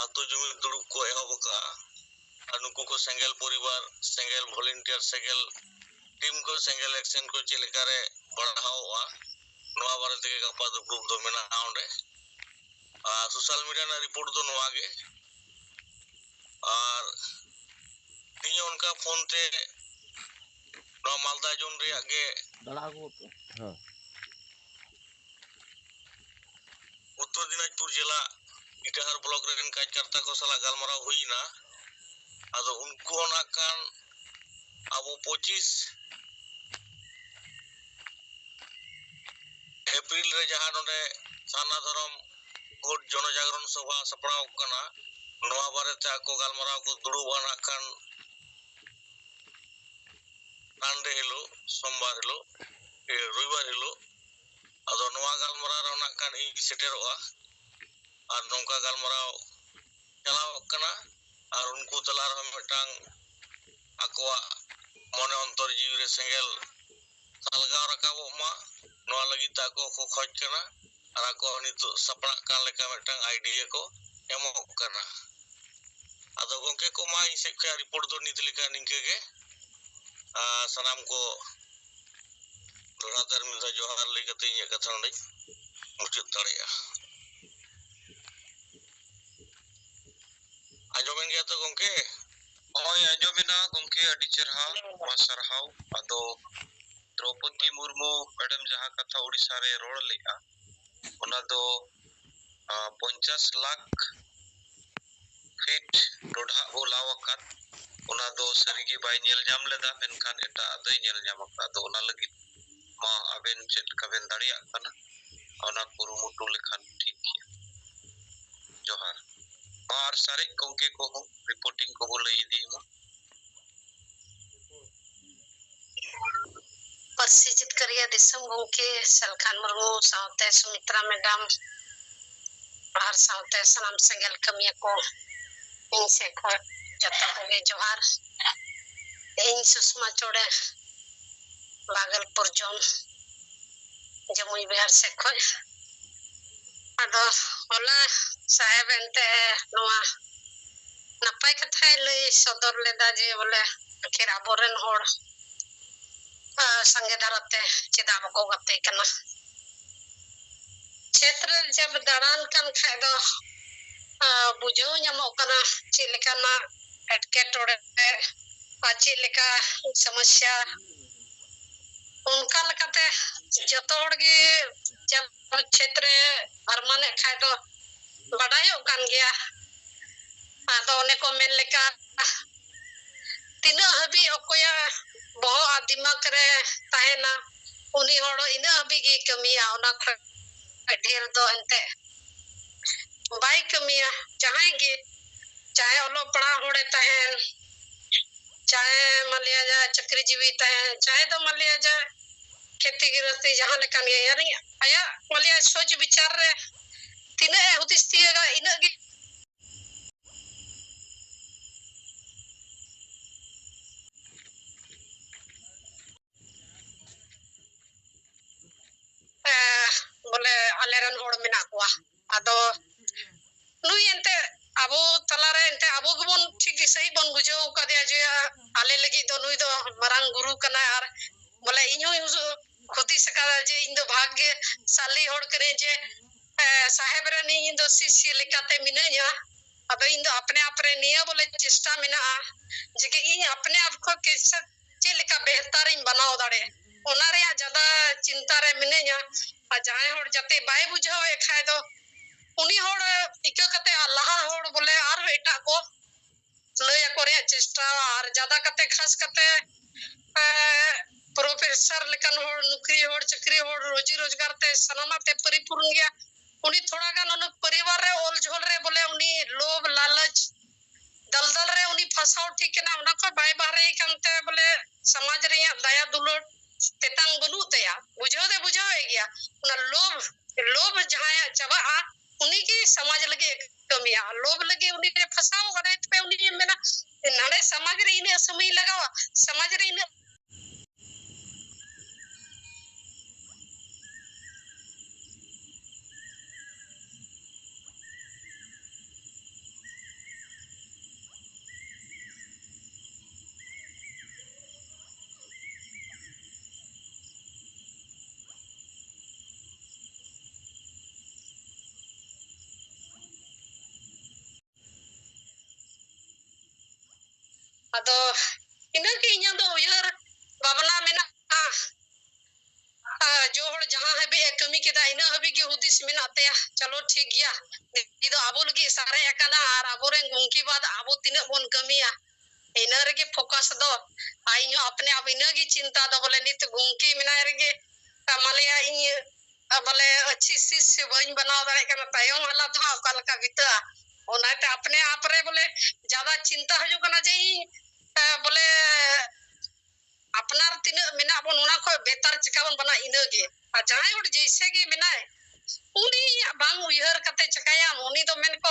ᱟᱛᱳ ᱡᱩᱢᱤᱫ ᱫᱩᱲᱩᱵ ᱠᱚ ᱮᱦᱚᱵ ᱟᱠᱟᱜᱼᱟ᱾ ᱟᱨ ᱱᱩᱠᱩ ᱠᱚ ᱥᱮᱸᱜᱮᱞ ᱯᱚᱨᱤᱵᱟᱨ, ᱥᱮᱸᱜᱮᱞ ᱵᱷᱚᱞᱮᱱᱴᱤᱭᱟᱨ, ᱥᱮᱸᱜᱮᱞ ᱴᱤᱢ ᱠᱚ, ᱥᱮᱸᱜᱮᱞ ᱮᱠᱥᱮᱱ ᱠᱚ ᱪᱮᱫ ᱞᱮᱠᱟᱨᱮ ᱵᱟᱲᱦᱟᱣᱚᱜᱼᱟ, ᱱᱚᱣᱟ ᱵᱟᱨᱮ ᱛᱮᱜᱮ ᱜᱟᱯᱟ ᱫᱩᱯᱲᱩᱵ ᱫᱚ ᱢᱮᱱᱟᱜᱼᱟ ᱚᱸᱰᱮ᱾ ᱟᱨ ᱥᱳᱥᱟᱞ ᱢᱤᱰᱤᱭᱟ ᱨᱮᱱᱟᱜ ᱨᱤᱯᱳᱨᱴ ᱫᱚ ᱱᱚᱣᱟ ᱜᱮ᱾ ᱟᱨ ᱛᱮᱦᱮᱧ ᱚᱱᱠᱟ ᱯᱷᱳᱱ ᱛᱮ ᱱᱚᱣᱟ ᱢᱟᱞᱫᱟ ᱡᱳᱱ ᱨᱮᱭᱟᱜ ᱜᱮ ᱫᱟᱬᱟ ᱟᱹᱜᱩ ᱠᱟᱛᱮ᱾ ᱦᱮᱸ᱾ ᱩᱛᱛᱚᱨ ᱫᱤᱱᱟᱡᱽᱯᱩᱨ ᱡᱮᱞᱟ ᱤᱴᱟᱦᱟᱨ ᱵᱞᱚᱠ ᱨᱮᱱ ᱠᱟᱡᱽᱠᱟᱨᱛᱟ ᱠᱚ ᱥᱟᱞᱟᱜ ᱜᱟᱞᱢᱟᱨᱟᱣ ᱦᱩᱭ ᱮᱱᱟ᱾ ᱟᱫᱚ ᱩᱱᱠᱩ ᱦᱚᱸ ᱱᱟᱜ ᱠᱷᱟᱱ ᱟᱵᱚ ᱯᱚᱸᱪᱤᱥ ᱮᱯᱨᱤᱞ ᱨᱮ ᱡᱟᱦᱟᱸ ᱱᱚᱰᱮ ᱥᱟᱨᱱᱟ ᱫᱷᱚᱨᱚᱢ ᱠᱳᱰ ᱡᱚᱱᱚ ᱡᱟᱜᱽᱨᱚᱱ ᱥᱚᱵᱷᱟ ᱥᱟᱯᱲᱟᱣ ᱠᱟᱱᱟ, ᱱᱚᱣᱟ ᱵᱟᱨᱮᱛᱮ ᱟᱠᱚ ᱜᱟᱞᱢᱟᱨᱟᱣ ᱠᱚ ᱫᱩᱲᱩᱵᱼᱟ ᱱᱟᱜ ᱠᱷᱟᱱ ᱥᱟᱱᱰᱮ ᱦᱤᱞᱳᱜ, ᱥᱳᱢᱵᱟᱨ ᱦᱤᱞᱳᱜ, ᱮ, ᱨᱚᱵᱤᱵᱟᱨ ᱦᱤᱞᱳᱜ᱾ ᱟᱫᱚ ᱱᱚᱣᱟ ᱜᱟᱞᱢᱟᱨᱟᱣ ᱨᱮ ᱱᱟᱜ ᱠᱷᱟᱱ ᱤᱧ ᱥᱮᱴᱮᱨᱚᱜᱼᱟ᱾ ᱟᱨ ᱱᱚᱝᱠᱟ ᱜᱟᱞᱢᱟᱨᱟᱣ ᱪᱟᱞᱟᱣᱚᱜ ᱠᱟᱱᱟ᱾ ᱟᱨ ᱩᱱᱠᱩ ᱛᱟᱞᱟ ᱨᱮᱦᱚᱸ ᱢᱤᱫᱴᱟᱝ ᱟᱠᱚᱣᱟᱜ ᱢᱚᱱᱮ ᱚᱱᱛᱚᱨ ᱡᱤᱣᱤ ᱨᱮ ᱥᱮᱸᱜᱮᱞ ᱥᱟᱞᱜᱟᱣ ᱨᱟᱠᱟᱵᱚᱜ ᱢᱟ, ᱱᱚᱣᱟ ᱞᱟᱹᱜᱤᱫ ᱛᱮ ᱟᱠᱚ ᱠᱚ ᱠᱷᱚᱡᱽ ᱠᱟᱱᱟ᱾ ᱟᱨ ᱟᱠᱚ ᱱᱤᱛᱚᱜ ᱥᱟᱯᱲᱟᱜ ᱠᱟᱱ ᱞᱮᱠᱟ ᱢᱤᱫᱴᱟᱝ ᱟᱭᱰᱤᱭᱟ ᱠᱚ ᱮᱢᱚᱜ ᱠᱟᱱᱟ᱾ ᱟᱫᱚ ᱜᱚᱢᱠᱮ ᱠᱚ, ᱢᱟ ᱤᱧ ᱥᱮᱫ ᱠᱷᱚᱱ ᱨᱤᱯᱳᱨᱴ ᱫᱚ ᱱᱤᱛ ᱞᱮᱠᱟ ᱱᱤᱝᱠᱟᱹ ᱜᱮ᱾ ᱟᱨ ᱥᱟᱱᱟᱢ ᱠᱚ ᱫᱚᱦᱲᱟ ᱛᱮ ᱟᱨ ᱢᱤᱫ ᱫᱷᱟᱣ ᱡᱚᱦᱟᱨ ᱞᱟᱹᱭ ᱠᱟᱛᱮ ᱤᱧᱟᱹᱜ ᱠᱟᱛᱷᱟ ᱱᱚᱰᱮᱧ ᱢᱩᱪᱟᱹᱫ ᱫᱟᱲᱮᱭᱟᱜᱼᱟ᱾ ᱟᱸᱡᱚᱢᱮᱱ ᱜᱮᱭᱟ ᱛᱚ ᱜᱚᱢᱠᱮ? ᱦᱳᱭ, ᱟᱸᱡᱚᱢᱮᱱᱟ ᱜᱚᱢᱠᱮ, ᱟᱹᱰᱤ ᱪᱮᱨᱦᱟ, ᱢᱟ ᱥᱟᱨᱦᱟᱣ᱾ ᱟᱫᱚ ᱫᱨᱚᱯᱚᱫᱤ ᱢᱩᱨᱢᱩ ᱢᱮᱰᱟᱢ ᱡᱟᱦᱟᱸ ᱠᱟᱛᱷᱟ ᱳᱰᱤᱥᱟ ᱨᱮ ᱨᱚᱲ ᱞᱮᱫᱼᱟ, ᱚᱱᱟ ᱫᱚ ᱟᱸ, ᱯᱚᱧᱪᱟᱥ ᱞᱟᱠᱷ ᱯᱷᱤᱴ ᱰᱚᱰᱷᱟᱜ ᱵᱚ ᱞᱟᱣ ᱟᱠᱟᱫ, ᱚᱱᱟ ᱫᱚ ᱥᱟᱹᱨᱤᱜᱮ ᱵᱟᱭ ᱧᱮᱞ ᱧᱟᱢ ᱞᱮᱫᱟ, ᱢᱮᱱᱠᱷᱟᱱ ᱮᱴᱟᱜ ᱫᱚᱭ ᱧᱮᱞ ᱧᱟᱢ ᱟᱠᱟᱫ᱾ ᱟᱫᱚ ᱚᱱᱟ ᱞᱟᱹᱜᱤᱫ ᱢᱟ ᱟᱵᱮᱱ ᱪᱮᱫ ᱞᱮᱠᱟ ᱵᱮᱱ ᱫᱟᱲᱮᱭᱟᱜ ᱠᱟᱱᱟ, ᱚᱱᱟ ᱠᱩᱨᱩᱢᱩᱴᱩ ᱞᱮᱠᱷᱟᱱ ᱴᱷᱤᱠ ᱜᱮᱭᱟ᱾ ᱡᱚᱦᱟᱨ᱾ ᱢᱟ ᱟᱨ ᱥᱟᱨᱮᱡ ᱜᱚᱢᱠᱮ ᱠᱚᱦᱚᱸ ᱨᱤᱯᱳᱨᱴᱤᱝ ᱠᱚᱵᱚ ᱞᱟᱹᱭ ᱤᱫᱤᱭ ᱢᱟ᱾ ᱯᱟᱹᱨᱥᱤ ᱡᱤᱛᱠᱟᱹᱨᱤᱭᱟᱹ ᱫᱤᱥᱚᱢ ᱜᱚᱢᱠᱮ ᱥᱟᱞᱠᱷᱟᱱ ᱢᱩᱨᱢᱩ ᱥᱟᱶᱛᱮ ᱥᱩᱢᱤᱛᱨᱟ ᱢᱮᱰᱟᱢ ᱟᱨ ᱥᱟᱶᱛᱮ ᱥᱟᱱᱟᱢ ᱥᱮᱸᱜᱮᱞ ᱠᱟᱹᱢᱤᱭᱟᱹ ᱠᱚ ᱤᱧ ᱥᱮᱫ ᱠᱷᱚᱱ ᱡᱚᱛᱚ ᱠᱚᱜᱮ ᱡᱚᱦᱟᱨ᱾ ᱤᱧ ᱥᱩᱥᱢᱟ ᱪᱚᱬᱮ ᱵᱟᱜᱚᱞᱯᱩᱨ ᱡᱳᱱ ᱡᱟᱹᱢᱩᱭ ᱵᱤᱦᱟᱨ ᱥᱮᱫ ᱠᱷᱚᱱ᱾ ᱟᱫᱚ ᱦᱚᱞᱟ ᱥᱟᱦᱮᱵ ᱮᱱᱛᱮ ᱱᱚᱣᱟ ᱱᱟᱯᱟᱭ ᱠᱟᱛᱷᱟᱭ ᱞᱟᱹᱭ ᱥᱚᱫᱚᱨ ᱞᱮᱫᱟ ᱡᱮ ᱵᱚᱞᱮ ᱟᱹᱠᱷᱤᱨ ᱟᱵᱚᱨᱮᱱ ᱦᱚᱲ, ᱟ, ᱥᱟᱸᱜᱮ ᱫᱷᱟᱨᱟᱛᱮ ᱪᱮᱫᱟᱜ ᱵᱟᱠᱚ ᱜᱟᱛᱮ ᱠᱟᱱᱟ᱾ ᱠᱷᱮᱛ ᱨᱮ ᱡᱟᱵ ᱫᱟᱬᱟᱱ ᱠᱟᱱ ᱠᱷᱟᱡ ᱫᱚ, ᱟ, ᱵᱩᱡᱷᱟᱹᱣ ᱧᱟᱢᱚᱜ ᱠᱟᱱᱟ ᱪᱮᱫ ᱞᱮᱠᱟᱱᱟᱜ ᱮᱴᱠᱮᱴᱚᱬᱮ ᱟᱨ ᱪᱮᱫ ᱞᱮᱠᱟ ᱥᱚᱢᱚᱥᱥᱟ᱾ ᱚᱱᱠᱟ ᱞᱮᱠᱟᱛᱮ ᱡᱚᱛᱚ ᱦᱚᱲ ᱜᱮ ᱡᱟᱵ ᱠᱷᱮᱛ ᱨᱮ ᱯᱟᱨᱢᱟᱱᱮᱫ ᱠᱷᱟᱡ ᱫᱚ ᱵᱟᱰᱟᱭᱚᱜ ᱠᱟᱱ ᱜᱮᱭᱟ᱾ ᱟᱫᱚ ᱚᱱᱮ ᱠᱚ ᱢᱮᱱ ᱞᱮᱠᱟ, ᱛᱤᱱᱟᱹᱜ ᱦᱟᱹᱵᱤᱡ ᱚᱠᱚᱭᱟᱜ ᱵᱚᱦᱚᱜ ᱟᱨ ᱫᱤᱢᱟᱜᱽ ᱨᱮ ᱛᱟᱦᱮᱱᱟ, ᱩᱱᱤ ᱦᱚᱲ ᱤᱱᱟᱹᱜ ᱦᱟᱹᱵᱤᱡ ᱜᱮᱭ ᱠᱟᱹᱢᱤᱭᱟ, ᱚᱱᱟ ᱠᱷᱚᱱ ᱰᱷᱮᱨ ᱫᱚ ᱮᱱᱛᱮ ᱵᱟᱭ ᱠᱟᱹᱢᱤᱭᱟ᱾ ᱡᱟᱦᱟᱸᱭ ᱜᱮ, ᱪᱟᱦᱮ ᱚᱞᱚᱜ ᱯᱟᱲᱦᱟᱜ ᱦᱚᱲᱮ ᱛᱟᱦᱮᱱ, ᱪᱟᱦᱮ ᱢᱟᱱᱞᱤᱭᱟ ᱡᱟᱦᱟᱸᱭ ᱪᱟᱹᱠᱨᱤ ᱡᱤᱵᱤ ᱛᱟᱦᱮᱱ, ᱪᱟᱦᱮ ᱫᱚ ᱢᱟᱱᱞᱤᱭᱟ ᱡᱟᱦᱟᱸᱭ ᱠᱷᱮᱛᱤ ᱜᱨᱚᱥᱛᱤ ᱡᱟᱦᱟᱸ ᱞᱮᱠᱟᱱ ᱜᱮ, ᱭᱟᱱᱤ ᱟᱭᱟᱜ ᱢᱟᱱᱞᱤᱭᱟ ᱥᱚᱪ ᱵᱤᱪᱟᱨ ᱨᱮ ᱛᱤᱱᱟᱹᱜ ᱮ ᱦᱩᱫᱤᱥ ᱛᱤᱭᱟᱹᱜᱟ, ᱤᱱᱟᱹᱜ ᱜᱮ᱾ ᱮ, ᱵᱚᱞᱮ ᱟᱞᱮᱨᱮᱱ ᱦᱚᱲ ᱢᱮᱱᱟᱜ ᱠᱚᱣᱟ᱾ ᱟᱫᱚ ᱱᱩᱭ ᱮᱱᱛᱮ ᱟᱵᱚ ᱛᱟᱞᱟᱨᱮ ᱮᱱᱛᱮ ᱟᱵᱚ ᱜᱮᱵᱚᱱ ᱴᱷᱤᱠ ᱥᱟᱺᱦᱤᱡ ᱵᱚᱱ ᱵᱩᱡᱷᱟᱹᱣ ᱠᱟᱫᱮᱭᱟ ᱡᱮ ᱟᱞᱮ ᱞᱟᱹᱜᱤᱫ ᱫᱚ ᱱᱩᱭ ᱫᱚ ᱢᱟᱨᱟᱝ ᱜᱩᱨᱩ ᱠᱟᱱᱟᱭ᱾ ᱟᱨ ᱵᱚᱞᱮ ᱤᱧ ᱦᱚᱸᱧ ᱦᱩᱫᱤᱥ ᱟᱠᱟᱫᱟ ᱡᱮ ᱤᱧ ᱫᱚ ᱵᱷᱟᱜᱽᱭᱚᱥᱟᱞᱤ ᱦᱚᱲ ᱠᱟᱹᱱᱟᱹᱧ ᱡᱮ, ᱮ, ᱥᱟᱦᱮᱵ ᱨᱮᱱ ᱤᱧ ᱫᱚ ᱥᱤᱥᱭᱟᱹ ᱞᱮᱠᱟᱛᱮ ᱢᱤᱱᱟᱹᱧᱟ᱾ ᱟᱫᱚ ᱤᱧ ᱫᱚ ᱟᱯᱱᱮ ᱟᱯ ᱨᱮ ᱱᱤᱭᱟᱹ ᱵᱚᱞᱮ ᱪᱮᱥᱴᱟ ᱢᱮᱱᱟᱜᱼᱟ ᱡᱮ ᱠᱤ ᱤᱧ ᱟᱯᱱᱮ ᱟᱯ ᱠᱷᱚᱱ ᱠᱮᱥᱮ ᱪᱮᱫ ᱞᱮᱠᱟ ᱵᱮᱦᱛᱟᱨᱤᱧ ᱵᱮᱱᱟᱣ ᱫᱟᱲᱮᱭᱟᱜ, ᱚᱱᱟ ᱨᱮᱭᱟᱜ ᱡᱟᱫᱟ ᱪᱤᱱᱛᱟ ᱨᱮ ᱢᱤᱱᱟᱹᱧᱟ᱾ ᱟᱨ ᱡᱟᱦᱟᱸᱭ ᱦᱚᱲ ᱡᱟᱛᱮ ᱵᱟᱭ ᱵᱩᱡᱷᱟᱹᱣᱮᱫ ᱠᱷᱟᱡ ᱫᱚ ᱩᱱᱤ ᱦᱚᱲ ᱤᱠᱟᱹ ᱠᱟᱛᱮ ᱟᱨ ᱞᱟᱦᱟ ᱦᱚᱲ ᱵᱚᱞᱮ ᱟᱨᱦᱚᱸ ᱮᱴᱟᱜ ᱠᱚ ᱞᱟᱹᱭ ᱟᱠᱚ ᱨᱮᱭᱟᱜ ᱪᱮᱥᱴᱟ, ᱟᱨ ᱡᱟᱫᱟ ᱠᱟᱛᱮ ᱠᱷᱟᱥ ᱠᱟᱛᱮ, ᱮ, ᱯᱨᱚᱯᱷᱮᱥᱚᱨ ᱞᱮᱠᱟᱱ ᱦᱚᱲ, ᱱᱩᱠᱨᱤ ᱦᱚᱲ, ᱪᱟᱹᱠᱨᱤ ᱦᱚᱲ, ᱨᱳᱡᱤ ᱨᱳᱡᱽᱜᱟᱨ ᱛᱮ ᱥᱟᱱᱟᱢᱟᱜ ᱛᱮ ᱯᱚᱨᱤᱯᱩᱨᱱ ᱜᱮᱭᱟ᱾ ᱩᱱᱤ ᱛᱷᱚᱲᱟ ᱜᱟᱱ ᱚᱱᱟ ᱯᱚᱨᱤᱵᱟᱨ ᱨᱮ ᱚᱞ ᱡᱷᱚᱞ ᱨᱮ ᱵᱚᱞᱮ ᱩᱱᱤ ᱞᱳᱵᱷ ᱞᱟᱞᱚᱪ ᱫᱟᱞᱫᱟᱞ ᱨᱮ ᱩᱱᱤ ᱯᱷᱟᱸᱥᱟᱣ ᱴᱷᱤᱠ ᱠᱟᱱᱟ, ᱚᱱᱟ ᱠᱷᱚᱱ ᱵᱟᱭ ᱵᱟᱦᱨᱮ ᱠᱟᱱᱛᱮ ᱵᱚᱞᱮ ᱥᱚᱢᱟᱡᱽ ᱨᱮᱭᱟᱜ ᱫᱟᱭᱟ ᱫᱩᱞᱟᱹᱲ ᱛᱮᱛᱟᱝ ᱵᱟᱹᱱᱩᱜ ᱛᱟᱭᱟ᱾ ᱵᱩᱡᱷᱟᱹᱣ ᱫᱚᱭ ᱵᱩᱡᱷᱟᱹᱣᱮᱫ ᱜᱮᱭᱟ, ᱚᱱᱟ ᱞᱳᱵᱷ, ᱞᱳᱵᱷ ᱡᱟᱦᱟᱸᱭᱟᱜ ᱪᱟᱵᱟᱜᱼᱟ ᱩᱱᱤᱜᱮ ᱥᱚᱢᱟᱡᱽ ᱞᱟᱹᱜᱤᱫ ᱮ ᱠᱟᱹᱢᱤᱭᱟ᱾ ᱟᱨ ᱞᱳᱵᱷ ᱞᱟᱹᱜᱤᱫ ᱩᱱᱤ ᱨᱮ ᱯᱷᱟᱸᱥᱟᱣ ᱠᱟᱱᱟᱭ, ᱛᱚᱵᱮ ᱩᱱᱤ ᱢᱮᱱᱟ ᱱᱟᱰᱮ ᱥᱚᱢᱟᱡᱽ ᱨᱮ ᱤᱱᱟᱹᱜ ᱥᱚᱢᱚᱭ ᱞᱟᱜᱟᱣᱟ, ᱥᱚᱢᱟᱡᱽ ᱨᱮ ᱤᱱᱟᱹᱜ ᱟᱫᱚ ᱤᱱᱟᱹᱜᱮ ᱤᱧᱟᱹᱜ ᱫᱚ ᱩᱭᱦᱟᱹᱨ ᱵᱷᱟᱵᱽᱱᱟ ᱢᱮᱱᱟᱜᱼᱟ᱾ ᱟᱨ ᱡᱚ ᱦᱚᱲ ᱡᱟᱦᱟᱸ ᱦᱟᱹᱵᱤᱡ ᱮ ᱠᱟᱹᱢᱤ ᱠᱮᱫᱟ, ᱤᱱᱟᱹ ᱦᱟᱹᱵᱤᱡ ᱜᱮ ᱦᱩᱫᱤᱥ ᱢᱮᱱᱟᱜ ᱛᱟᱭᱟ᱾ ᱪᱚᱞᱚ ᱴᱷᱤᱠ ᱜᱮᱭᱟ, ᱱᱤᱭᱟᱹ ᱫᱚ ᱟᱵᱚ ᱞᱟᱹᱜᱤᱫ ᱥᱟᱨᱮᱡ ᱟᱠᱟᱱᱟ ᱟᱨ ᱟᱵᱚᱨᱮᱱ ᱜᱚᱢᱠᱮ ᱵᱟᱫ ᱟᱵᱚ ᱛᱤᱱᱟᱹᱜ ᱵᱚᱱ ᱠᱟᱹᱢᱤᱭᱟ, ᱤᱱᱟᱹ ᱨᱮᱜᱮ ᱯᱷᱳᱠᱟᱥ ᱫᱚ᱾ ᱟᱨ ᱤᱧ ᱦᱚᱸ ᱟᱯᱱᱮ ᱟᱯ ᱤᱱᱟᱹᱜᱮ ᱪᱤᱱᱛᱟ ᱫᱚ ᱵᱚᱞᱮ ᱱᱤᱛ ᱜᱚᱢᱠᱮ ᱢᱮᱱᱟᱭ ᱨᱮᱜᱮ, ᱢᱟᱞᱮᱭᱟ ᱤᱧ ᱵᱚᱞᱮ ᱟᱪᱪᱷᱤ ᱥᱤᱥ ᱵᱟᱹᱧ ᱵᱮᱱᱟᱣ ᱫᱟᱲᱮᱭᱟᱜ ᱠᱟᱱᱟ, ᱛᱟᱭᱚᱢ ᱦᱟᱞᱟ ᱫᱚ ᱦᱟᱸᱜ ᱚᱠᱟ ᱞᱮᱠᱟ ᱵᱤᱛᱟᱹᱜᱼᱟ᱾ ᱚᱱᱟᱛᱮ ᱟᱯᱱᱮ ᱟᱯ ᱨᱮ ᱵᱚᱞᱮ ᱡᱟᱫᱟ ᱪᱤᱱᱛᱟ ᱦᱤᱡᱩᱜ ᱠᱟᱱᱟ ᱡᱮ ᱤᱧ, ᱮ, ᱵᱚᱞᱮ ᱟᱯᱱᱟᱨ ᱛᱤᱱᱟᱹᱜ ᱢᱮᱱᱟᱜ ᱵᱚᱱ ᱚᱱᱟ ᱠᱷᱚᱱ ᱵᱮᱦᱛᱟᱨ ᱪᱮᱠᱟ ᱵᱚᱱ ᱵᱮᱱᱟᱣ ᱤᱱᱟᱹᱜᱮ᱾ ᱟᱨ ᱡᱟᱦᱟᱸᱭ ᱦᱚᱲ ᱡᱮᱭᱥᱮ ᱜᱮ ᱢᱮᱱᱟᱭ ᱩᱱᱤᱭᱟᱜ ᱵᱟᱝ ᱩᱭᱦᱟᱹᱨ ᱠᱟᱛᱮ ᱪᱮᱠᱟᱭᱟᱢ? ᱩᱱᱤ ᱫᱚ ᱢᱮᱱ ᱠᱚ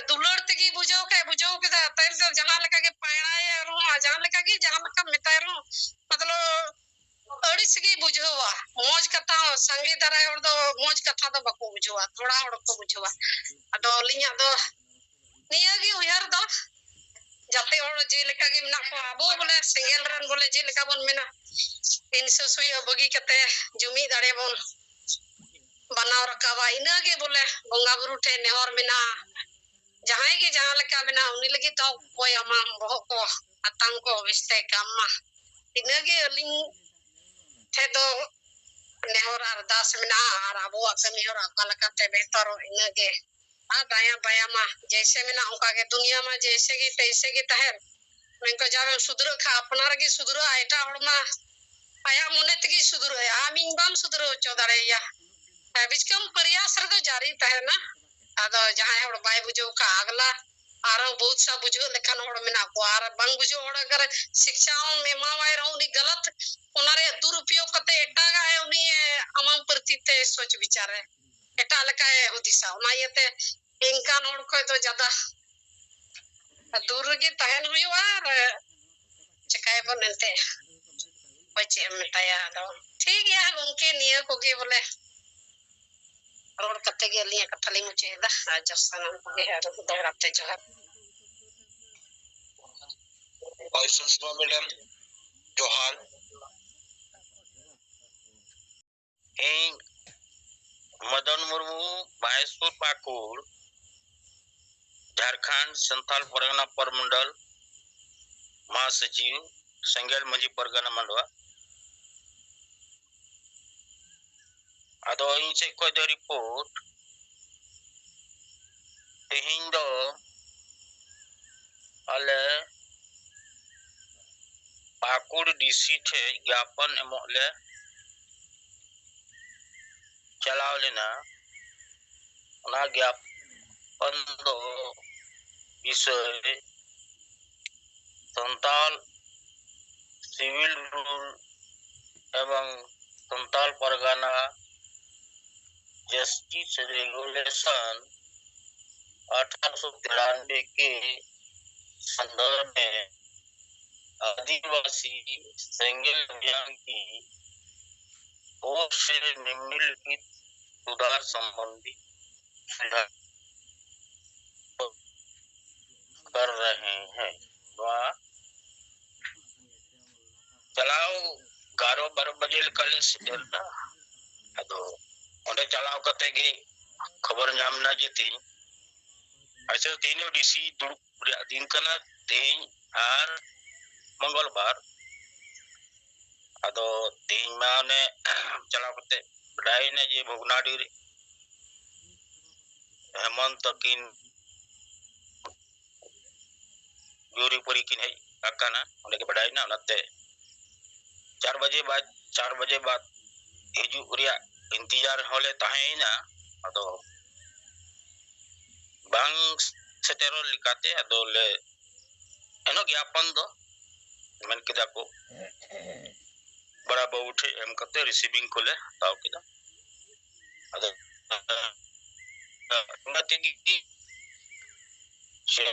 ᱫᱩᱞᱟᱹᱲ ᱛᱮᱜᱮ ᱵᱩᱡᱷᱟᱹᱣ ᱠᱷᱟᱡ ᱵᱩᱡᱷᱟᱹᱣ ᱠᱮᱫᱟ, ᱛᱟᱭᱚᱢ ᱛᱮ ᱡᱟᱦᱟᱸ ᱞᱮᱠᱟ ᱜᱮ ᱯᱟᱭᱲᱟᱭᱟ ᱨᱮᱦᱚᱸ ᱟᱨ ᱡᱟᱦᱟᱸ ᱞᱮᱠᱟ ᱜᱮ ᱡᱟᱦᱟᱸ ᱞᱮᱠᱟᱢ ᱢᱮᱛᱟᱭ ᱨᱮᱦᱚᱸ ᱢᱚᱛᱞᱚᱵ ᱟᱹᱲᱤᱥ ᱜᱮ ᱵᱩᱡᱷᱟᱹᱣᱟ᱾ ᱢᱚᱡᱽ ᱠᱟᱛᱷᱟ ᱦᱚᱸ ᱥᱟᱸᱜᱮ ᱫᱷᱟᱨᱟ ᱦᱚᱲ ᱫᱚ ᱢᱚᱡᱽ ᱠᱟᱛᱷᱟ ᱫᱚ ᱵᱟᱠᱚ ᱵᱩᱡᱷᱟᱹᱣᱟ, ᱛᱷᱚᱲᱟ ᱦᱚᱲ ᱠᱚ ᱵᱩᱡᱷᱟᱹᱣᱟ᱾ ᱟᱫᱚ ᱟᱹᱞᱤᱧᱟᱜ ᱫᱚ ᱱᱤᱭᱟᱹ ᱜᱮ ᱩᱭᱦᱟᱹᱨ ᱫᱚ, ᱡᱟᱛᱮ ᱦᱚᱲ ᱡᱮᱞᱮᱠᱟ ᱜᱮ ᱢᱮᱱᱟᱜ ᱠᱚᱣᱟ, ᱟᱵᱚ ᱵᱚᱞᱮ ᱥᱮᱸᱜᱮᱞ ᱨᱮᱱ ᱵᱚᱞᱮ ᱡᱮᱞᱮᱠᱟ ᱵᱚᱱ ᱢᱮᱱᱟ, ᱦᱤᱝᱥᱟᱹ ᱥᱩᱭᱟᱹ ᱵᱟᱹᱜᱤ ᱠᱟᱛᱮ ᱡᱩᱢᱤᱫ ᱫᱟᱲᱮ ᱵᱚᱱ ᱵᱮᱱᱟᱣ ᱨᱟᱠᱟᱵᱟ᱾ ᱤᱱᱟᱹ ᱜᱮ ᱵᱚᱞᱮ ᱵᱚᱸᱜᱟ ᱵᱩᱨᱩ ᱴᱷᱮᱱ ᱱᱮᱦᱚᱨ ᱢᱮᱱᱟᱜᱼᱟ, ᱡᱟᱦᱟᱸᱭ ᱜᱮ ᱡᱟᱦᱟᱸ ᱞᱮᱠᱟ ᱢᱮᱱᱟᱜᱼᱟ, ᱩᱱᱤ ᱞᱟᱹᱜᱤᱫ ᱫᱚ ᱚᱠᱚᱭ ᱟᱢᱟᱜ ᱵᱚᱦᱚᱜ ᱠᱚ ᱟᱛᱟᱝ ᱠᱚ ᱵᱮᱥᱛᱮ ᱠᱟᱢ ᱢᱟ᱾ ᱤᱱᱟᱹ ᱜᱮ ᱟᱹᱞᱤᱧ ᱴᱷᱮᱱ ᱫᱚ ᱱᱮᱦᱚᱨ ᱟᱨᱫᱟᱥ ᱢᱮᱱᱟᱜᱼᱟ, ᱟᱨ ᱟᱵᱚᱣᱟᱜ ᱠᱟᱹᱢᱤ ᱦᱚᱨᱟ ᱚᱠᱟ ᱞᱮᱠᱟᱛᱮ ᱵᱮᱦᱛᱚᱨᱚᱜ, ᱤᱱᱟᱹ ᱜᱮ᱾ ᱟᱨ ᱫᱟᱭᱟ ᱵᱟᱭᱟ ᱢᱟ ᱡᱮᱭᱥᱮ ᱢᱮᱱᱟᱜ ᱚᱱᱠᱟ ᱜᱮ, ᱫᱩᱱᱤᱭᱟᱹ ᱢᱟ ᱡᱮᱭᱥᱮ ᱜᱮ ᱛᱮᱭᱥᱮ ᱜᱮ ᱛᱟᱦᱮᱱ᱾ ᱢᱮᱱᱠᱚ ᱡᱟᱵᱮᱢ ᱥᱩᱫᱷᱨᱟᱹᱜ ᱠᱷᱟᱱ ᱟᱯᱱᱟᱨ ᱜᱮ ᱥᱩᱫᱷᱨᱟᱹᱜᱼᱟ, ᱮᱴᱟᱜ ᱦᱚᱲ ᱢᱟ ᱟᱭᱟᱜ ᱢᱚᱱᱮ ᱛᱮᱜᱮ ᱥᱩᱫᱷᱨᱟᱹᱜᱼᱟ, ᱟᱢ ᱤᱧ ᱵᱟᱢ ᱥᱩᱫᱷᱨᱟᱹᱣ ᱦᱚᱪᱚ ᱫᱟᱲᱮᱭᱟᱭᱟ᱾ ᱦᱮᱸ, ᱵᱤᱪᱠᱟᱢ ᱯᱨᱚᱭᱟᱥ ᱨᱮᱫᱚ ᱡᱟᱹᱨᱤ ᱛᱟᱦᱮᱱᱟ᱾ ᱟᱫᱚ ᱡᱟᱦᱟᱸᱭ ᱦᱚᱲ ᱵᱟᱭ ᱵᱩᱡᱷᱟᱹᱣ ᱠᱷᱟᱱ ᱟᱜᱽᱞᱟ ᱟᱨᱦᱚᱸ ᱵᱚᱦᱩᱛ ᱥᱟ ᱵᱩᱡᱷᱟᱹᱣ ᱞᱮᱠᱷᱟᱱ ᱦᱚᱲ ᱢᱮᱱᱟᱜ ᱠᱚᱣᱟ, ᱟᱨ ᱵᱟᱝ ᱵᱩᱡᱷᱟᱹᱣ ᱦᱚᱲ ᱟᱜᱟᱨ ᱥᱤᱠᱪᱷᱟ ᱦᱚᱸᱢ ᱮᱢᱟᱣᱟᱭ ᱨᱮᱦᱚᱸ ᱩᱱᱤ ᱜᱟᱞᱟᱛ, ᱚᱱᱟ ᱨᱮᱭᱟᱜ ᱫᱩᱨᱩᱯᱭᱳᱜᱽ ᱠᱟᱛᱮ ᱮᱴᱟᱜᱟᱜ ᱮ ᱩᱱᱤ ᱮ ᱟᱢᱟᱝ ᱯᱨᱚᱛᱤ ᱛᱮ ᱥᱚᱪ ᱵᱤᱪᱟᱨᱮ ᱮᱴᱟᱜ ᱞᱮᱠᱟᱭ ᱦᱩᱫᱤᱥᱟ᱾ ᱚᱱᱟ ᱤᱭᱟᱹᱛᱮ ᱤᱱᱠᱟᱱ ᱦᱚᱲ ᱠᱷᱚᱡ ᱫᱚ ᱡᱟᱫᱟ ᱫᱩᱨ ᱨᱮᱜᱮ ᱛᱟᱦᱮᱱ ᱦᱩᱭᱩᱜᱼᱟ᱾ ᱟᱨ ᱪᱮᱠᱟᱭᱟᱵᱚᱱ ᱮᱱᱛᱮ, ᱚᱠᱚᱭ ᱪᱮᱫ ᱮᱢ ᱢᱮᱛᱟᱭᱟ? ᱟᱫᱚ ᱴᱷᱤᱠ ᱜᱮᱭᱟ ᱜᱚᱢᱠᱮ, ᱱᱤᱭᱟᱹ ᱠᱚᱜᱮ ᱵᱚᱞᱮ ᱨᱚᱲ ᱠᱟᱛᱮ ᱜᱮ ᱟᱹᱞᱤᱧᱟᱜ ᱠᱟᱛᱷᱟ ᱞᱤᱧ ᱢᱩᱪᱟᱹᱫ ᱮᱫᱟ᱾ ᱟᱨ ᱡᱚ ᱥᱟᱱᱟᱢ ᱠᱚᱜᱮ ᱟᱨ ᱫᱚᱦᱲᱟ ᱛᱮ ᱡᱚᱦᱟᱨ᱾ ᱦᱳᱭ, ᱥᱩᱥᱢᱟ ᱢᱮᱰᱟᱢ, ᱡᱚᱦᱟᱨ᱾ ᱤᱧ ᱢᱚᱫᱚᱱ ᱢᱩᱨᱢᱩ, ᱢᱚᱦᱮᱥᱯᱩᱨ ᱯᱟᱹᱠᱩᱲ, ᱡᱷᱟᱲᱠᱷᱚᱸᱰ ᱥᱟᱱᱛᱟᱞ ᱯᱟᱨᱜᱟᱱᱟ ᱯᱚᱨᱢᱚᱱᱰᱚᱞ ᱢᱟᱦᱟᱥᱚᱪᱤᱵᱽ, ᱥᱮᱸᱜᱮᱞ ᱢᱟᱹᱡᱷᱤ ᱯᱟᱨᱜᱟᱱᱟ ᱢᱟᱰᱣᱟ᱾ ᱟᱫᱚ ᱤᱧ ᱥᱮᱫ ᱠᱷᱚᱡ ᱫᱚ ᱨᱤᱯᱳᱨᱴ, ᱛᱮᱦᱮᱧ ᱫᱚ ᱟᱞᱮ ᱯᱟᱹᱠᱩᱲ ᱰᱤᱥᱤ ᱴᱷᱮᱡ ᱜᱮᱯᱚᱱ ᱮᱢᱚᱜ ᱞᱮ ᱪᱟᱞᱟᱣ ᱞᱮᱱᱟ᱾ ᱚᱱᱟ ᱜᱮᱯᱚᱱ ᱫᱚ ᱵᱤᱥᱚᱭ ᱥᱟᱱᱛᱟᱞ ᱥᱤᱵᱤᱞ ᱨᱩᱞ ᱮᱵᱚᱝ ᱥᱟᱱᱛᱟᱞ ᱯᱟᱨᱜᱟᱱᱟ ᱡᱟᱥᱴᱤᱥ ᱨᱮᱜᱩᱞᱮᱥᱚᱱ ᱟᱴᱷᱟᱨᱚᱥᱚ ᱛᱤᱨᱟᱱᱵᱮ ᱠᱮ ᱥᱚᱱᱫᱚᱨᱵᱷ ᱢᱮ ᱟᱹᱫᱤᱵᱟᱹᱥᱤ ᱥᱮᱸᱜᱮᱞ ᱚᱵᱷᱤᱭᱟᱱ ᱠᱤ ᱳᱨ ᱥᱮ ᱱᱤᱢᱱᱞᱤᱠᱷᱤᱛ ᱥᱩᱫᱷᱟᱨ ᱥᱚᱢᱵᱚᱱᱫᱷᱤ ᱥᱩᱫᱷᱟᱨ ᱦᱮᱸ, ᱦᱮᱸ᱾ ᱱᱚᱣᱟ ᱪᱟᱞᱟᱣ ᱮᱜᱟᱨᱚ ᱵᱟᱨᱚ ᱵᱟᱡᱮ ᱞᱮᱠᱟᱞᱮ ᱥᱮᱴᱮᱨ ᱮᱱᱟ᱾ ᱟᱫᱚ ᱚᱸᱰᱮ ᱪᱟᱞᱟᱣ ᱠᱟᱛᱮ ᱜᱮ ᱠᱷᱚᱵᱚᱨ ᱧᱟᱢ ᱮᱱᱟ ᱡᱮ ᱛᱮᱦᱮᱧ, ᱟᱪᱪᱷᱟ, ᱛᱮᱦᱮᱧ ᱫᱚ ᱰᱤᱥᱤ ᱫᱩᱲᱩᱵ ᱨᱮᱭᱟᱜ ᱫᱤᱱ ᱠᱟᱱᱟ, ᱛᱮᱦᱮᱧ ᱟᱨ ᱢᱚᱝᱜᱚᱞ ᱵᱟᱨ᱾ ᱟᱫᱚ ᱛᱮᱦᱮᱧ ᱢᱟ ᱚᱱᱮ ᱪᱟᱞᱟᱣ ᱠᱟᱛᱮ ᱵᱟᱰᱟᱭᱮᱱᱟ ᱡᱮ ᱵᱷᱚᱜᱽᱱᱟᱰᱤ ᱨᱮ ᱦᱮᱢᱚᱱᱛ ᱛᱟᱹᱠᱤᱱ ᱡᱩᱨᱤᱯᱟᱹᱨᱤ ᱠᱤᱱ ᱦᱮᱡ ᱟᱠᱟᱱᱟ, ᱚᱸᱰᱮ ᱜᱮ ᱵᱟᱰᱟᱭᱮᱱᱟ᱾ ᱚᱱᱟᱛᱮ ᱪᱟᱨ ᱵᱟᱡᱮ ᱵᱟᱫ, ᱪᱟᱨ ᱵᱟᱡᱮ ᱵᱟᱫ ᱦᱤᱡᱩᱜ ᱨᱮᱭᱟᱜ ᱤᱱᱛᱤᱡᱟᱨ ᱦᱚᱸᱞᱮ ᱛᱟᱦᱮᱸᱭᱮᱱᱟ᱾ ᱟᱫᱚ ᱵᱟᱝ ᱥᱮᱴᱮᱨᱚᱜ ᱞᱮᱠᱟᱛᱮ ᱟᱫᱚ ᱞᱮ ᱮᱱᱦᱚᱸ ᱜᱮᱭᱟᱯᱚᱱ ᱫᱚ ᱢᱮᱱ ᱠᱮᱫᱟ ᱠᱚ, ᱵᱟᱲᱟ ᱵᱟᱹᱵᱩ ᱴᱷᱮᱱ ᱮᱢ ᱠᱟᱛᱮ ᱨᱤᱥᱤᱵᱷᱤᱝ ᱠᱚᱞᱮ ᱦᱟᱛᱟᱣ ᱠᱮᱫᱟ᱾ ᱟᱫᱚ ᱚᱱᱟ ᱛᱮᱜᱮ ᱥᱮ